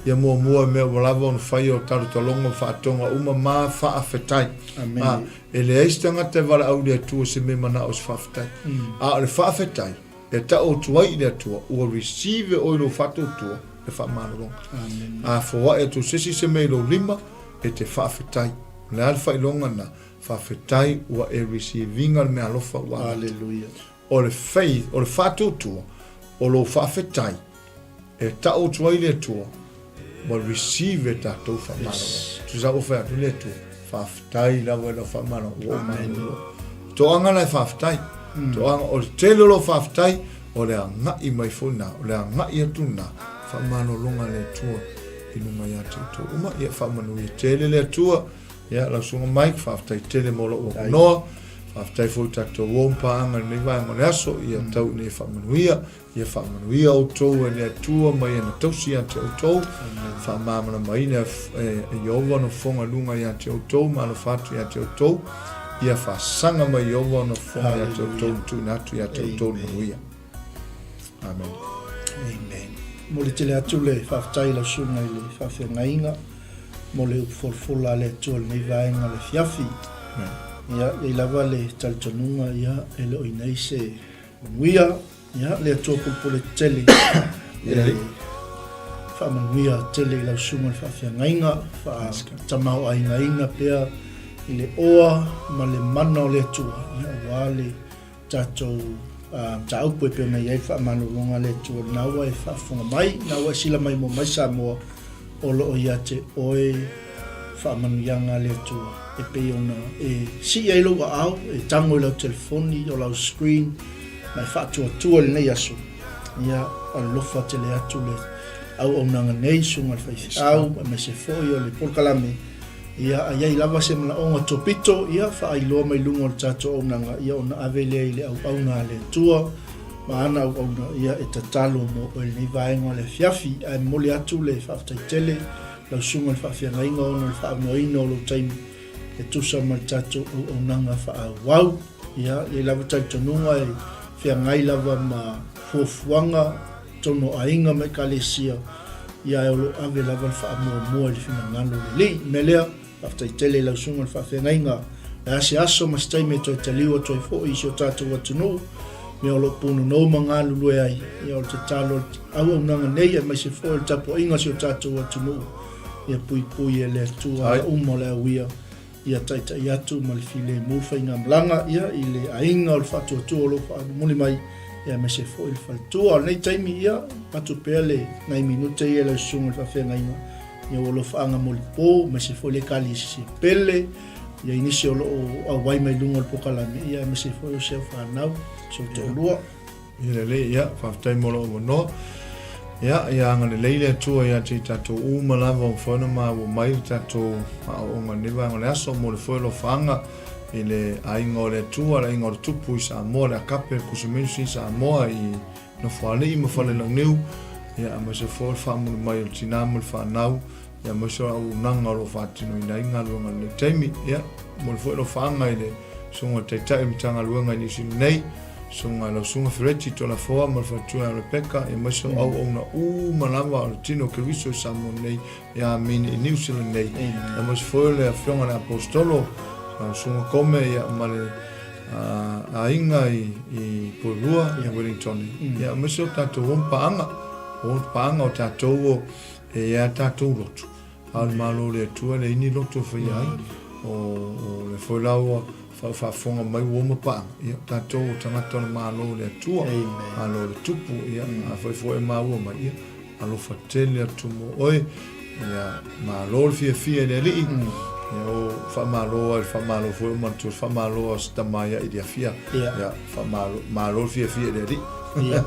Ia muamua i mea ua lava ona faia o talotaloga ma faatoga uma ma faafetai. Amene. A, e leai se tagata e valaau i le Atua i se mea manao i se faafetai. A o le faafetai, e tau atu ai i le Atua, ua receive e oe lou faatuatua le faamalologa. Amene. A foai atu se isi se mea i lou lima, e te faafetai. O le a le faailoga lena? Faafetai ua e receive ina le meaalofa ua amata. Hallelujah. O le faith, o le faatuatua, o lou faafetai, E tau atu ai le Atua, ua receive e tatou faamalolo. Yes. Tusa ua fai atu le Atua, faafetai lava i lau faamalolo, ua ou malolo. Toaga la e faafetai. Toaga, o le tele o lou faafetai, o le agai mai foi lena, o le agai atu lena, faamalologa a le Atua i luga ia te outou uma. Ia faamanuia tele le Atua. Ia, lau Susuga Mike, faafetai tele mo lou avanoa. Faafetai foi i tatou uo ma paaga i lenei vaega o le aso. Ia tau ina ia faamanuia. Ia faamanuia outou e le Atua ma Ia na tausi ia te outou, faamalamalamaina e Ieova ona fofoga i luga ia te outou ma alofa atu ia te outou, ia faasaga mai Ieova ona fofoga ia te outou ma tuuina atu ia te outou le manuia. Amen. Amen. Momoli tele atu le faafetai i lau susuga i le faafeagaiga mo le upu folafola a le Atua i lenei vaega o le afiafi. Ia, e i ai lava le talitonuga, ia, e le o i nei se manuia. Ia, le Atua pulupule tele e faamanuia tele i lau susuga i le faafeagaiga, faatamaoaigaina pea i le oa ma le mana o le Atua, ia, aua le tatou mataupu e pei ona i ai le faamalologa a le Atua, lena ua e faafofoga mai, lena ua e sila maimoa mai Samoa, o lo o ia te oe faamanuiaga a le Atua e pei ona e sii ai lou aao, e tago i lau telefoni, o lau screen, ma e faatuatua i lenei aso. Ia, alofa tele atu le auaunaga nei, susuga i le faifeau, aemaise foi o le polokalame. Ia, a i ai lava se manaoga topito, ia, faailoa mai luga o le tatou auaunaga, ia, ona ave lea i le auauna a le Atua ma ana auauna, ia, e tatalo mo oe i lenei vaega o le afiafi. Ae momoli atu le faafetai tele lau susuga i le faafeagaiga ona o le faaaunoaina o lou taimi e tusa ma le tatou auaunaga faaauau. Ia, i ai lava talitonuga e feagai lava ma fuafuaga totonu o aiga ma ekalesia, ia ae o lo o ave lava le faamuamua i le finagalo lelei. O le mea lea, faafetai tele i lau susuga i le faafeagaiga. O le a se aso ma se taimi e toe taliu atu ai foi i si o tatou atunuu, mea o lo o punonou ma galulue ai, ia o le tatalo a le auaunaga nei aemaise foi o le tapuaiga a si o tatou atunuu, ia puipui e le Atua ala uma o le auia. Ia taitai atu ma le filemu faigamalaga ia i le aiga o le faatuatua o lo o faamulimuli mai, ia aemaise foi le faletua. O lenei taimi ia, avatu pea le nai minute ia i lau susuga i le faafeagaiga, ia ua alofaaga molipo, aemaise foi le Ekalesia pele, ia i nisi o lo o auai mai luga o le polokalame, ia aemaise foi o si au fanau, si ou toalua. Ia lelei, ia, faafetai mo lou avanoa. Ia, ia agalelei le Atua ia te i tatou uma lava ua mafai ona maua mai le tatou aoaoga i lenei vaega o le aso. Momoli foi alofaaga i le aiga o le Atua, le aiga o le Tupu i Samoa, le Akape, le Kusi Ministry i Samoa, i Nofoalii ma Falelauniu, ia, aemaise foi o le faamuli mai o le tina ma le fanau, ia, aemaise o le auaunaga o lo o faatinoina ai galuega i lenei taimi. Ia, momoli foi alofaaga i le Susuga i le Taitai o le Matagaluega i Niu Sila nei, Susuga lau Susuga Fereti Tolafoa ma le faletua ia Rebecca, aemaise o auauna uma lava o le tino o Keriso i Samoa nei, ia Amene i Niu Sila nei. Aemaise foi o le Afioga i le Aposetolo, lau Susuga Kome ia ma le aiga i Porirua i Wellington. Ia aemaise o tatou o paaga, o paaga o tatou e i a tatou lotu. A o le Malo o le Atua e leai ni loto e faia ai. O le foi la ua faafofoga mai ua uma paaga, ia o tatou o tagata o le Malo o le Atua, Malo o le Tupu, ia afai foi e maua mai, ia alofa tele atu mo oe, ia malo le fiafia i le Alii, ia o faamalo ai le faamalo foi o manatua le faamalo a se tama ia Iliafia, ia faamalo, malo le fiafia i le Alii. Ia,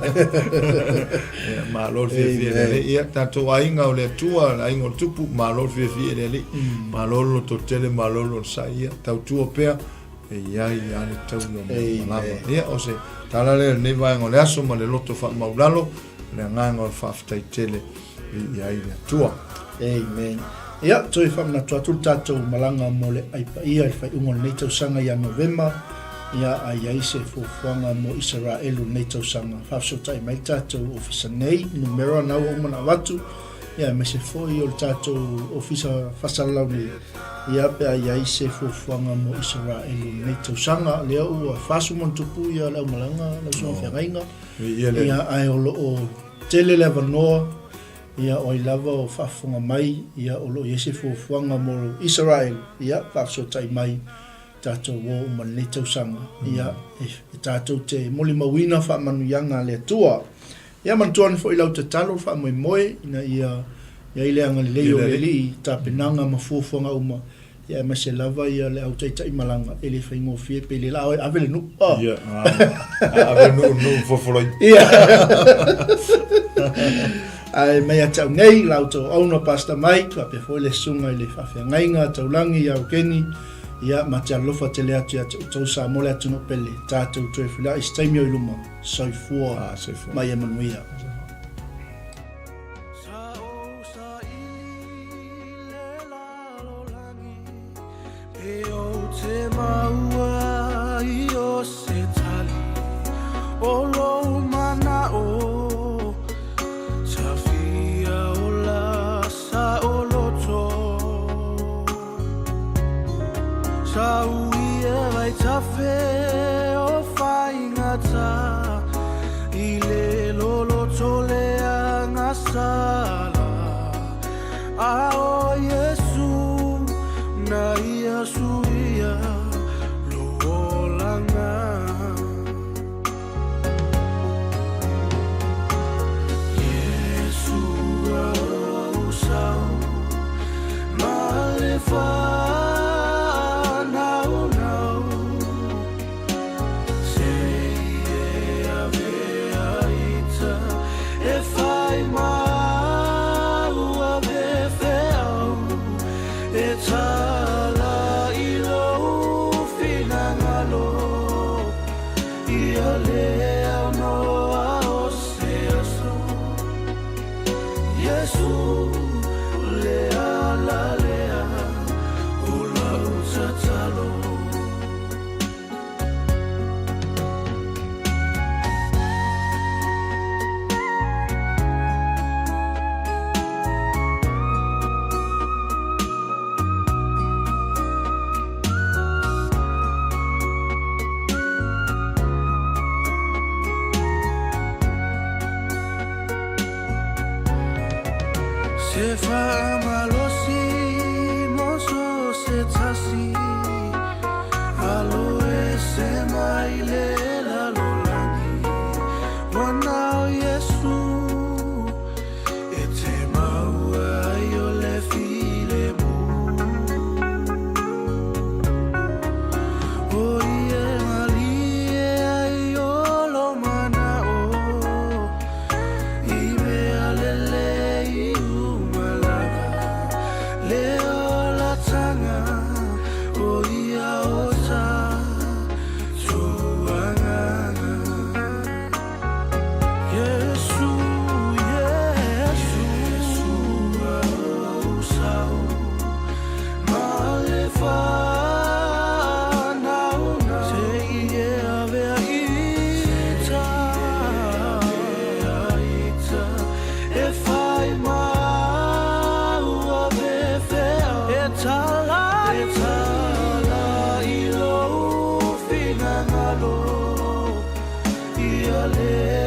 malo le fiafia i le Alii. Ia, tatou aiga o le Atua, le aiga o le Tupu, malo le fiafia i le Alii. Malo le lototele, malo le onosai. Ia, tautua pea, e i ai lava le taui o mea uma lava. Ia, o se tala lea i lenei vaega o le aso ma le loto faamaulalo, le agaga o le faafetai tele i ai le Atua. Amen. Ia, toe faamanatu atu le tatou malaga mo le Ai Paia i le faaiuga o lenei tausaga ia Novema, ia a i ai se fuafuaga mo Isaraelu i lenei tausaga. Faafesootai mai le tatou ofisa nei, numera na ua uma ona avatu, ia aemaise foi o le tatou ofisa faasalalau nei, ia pe a i ai se fuafuaga mo Isaraelu i lenei tausaga. Lea ua 40+ ia le aumalaga lau susuga feagaiga, ia ae o lo o tele le avanoa. Ia, o ai lava o faafofoga mai, ia, o lo o i ai se fuafuaga mo Isaraelu, ia, faafesootai mai, tatou o uma i lenei tausaga, ia, e tatou te molimauina faamanuiaga a le Atua. Ia, manatua ane foi lau tatalo le faamoemoe, ina ia i ai le agalelei o le Alii i tapenaga ma fuafuaga uma, Ia aemaise lava ia le au taitai malaga e le faigofie pe le la oe ave le nuu. Oh. Ia, ave le nuu, nuu fofoloi. Ia. Ae mai ia te au nei, la outou auauna Pastor Mike, faapea foi le susuga i le faafeagaiga taulagi ia Eugeni, ia ma te alofa tele atu ia te outou Samoa le atunuu pele, tatou toe feiloai i se taimi o i luma. Soifua, ah, soifua. Ma ia manuia. Te faamalosi mo so se tasi, Alo ese mai le lalolagi, Ua na o Iesu e te maua ai o le filemu. O ia e malie ai o lou mana'o, I mea lelei uma lava, Le olataga o ia o tatou agaga. Iesu, Iesu, ou sao ma le fanauga, Seia avea ita, E fai ma ua fefea, E tala, e tala i lou finagalo, Ia le.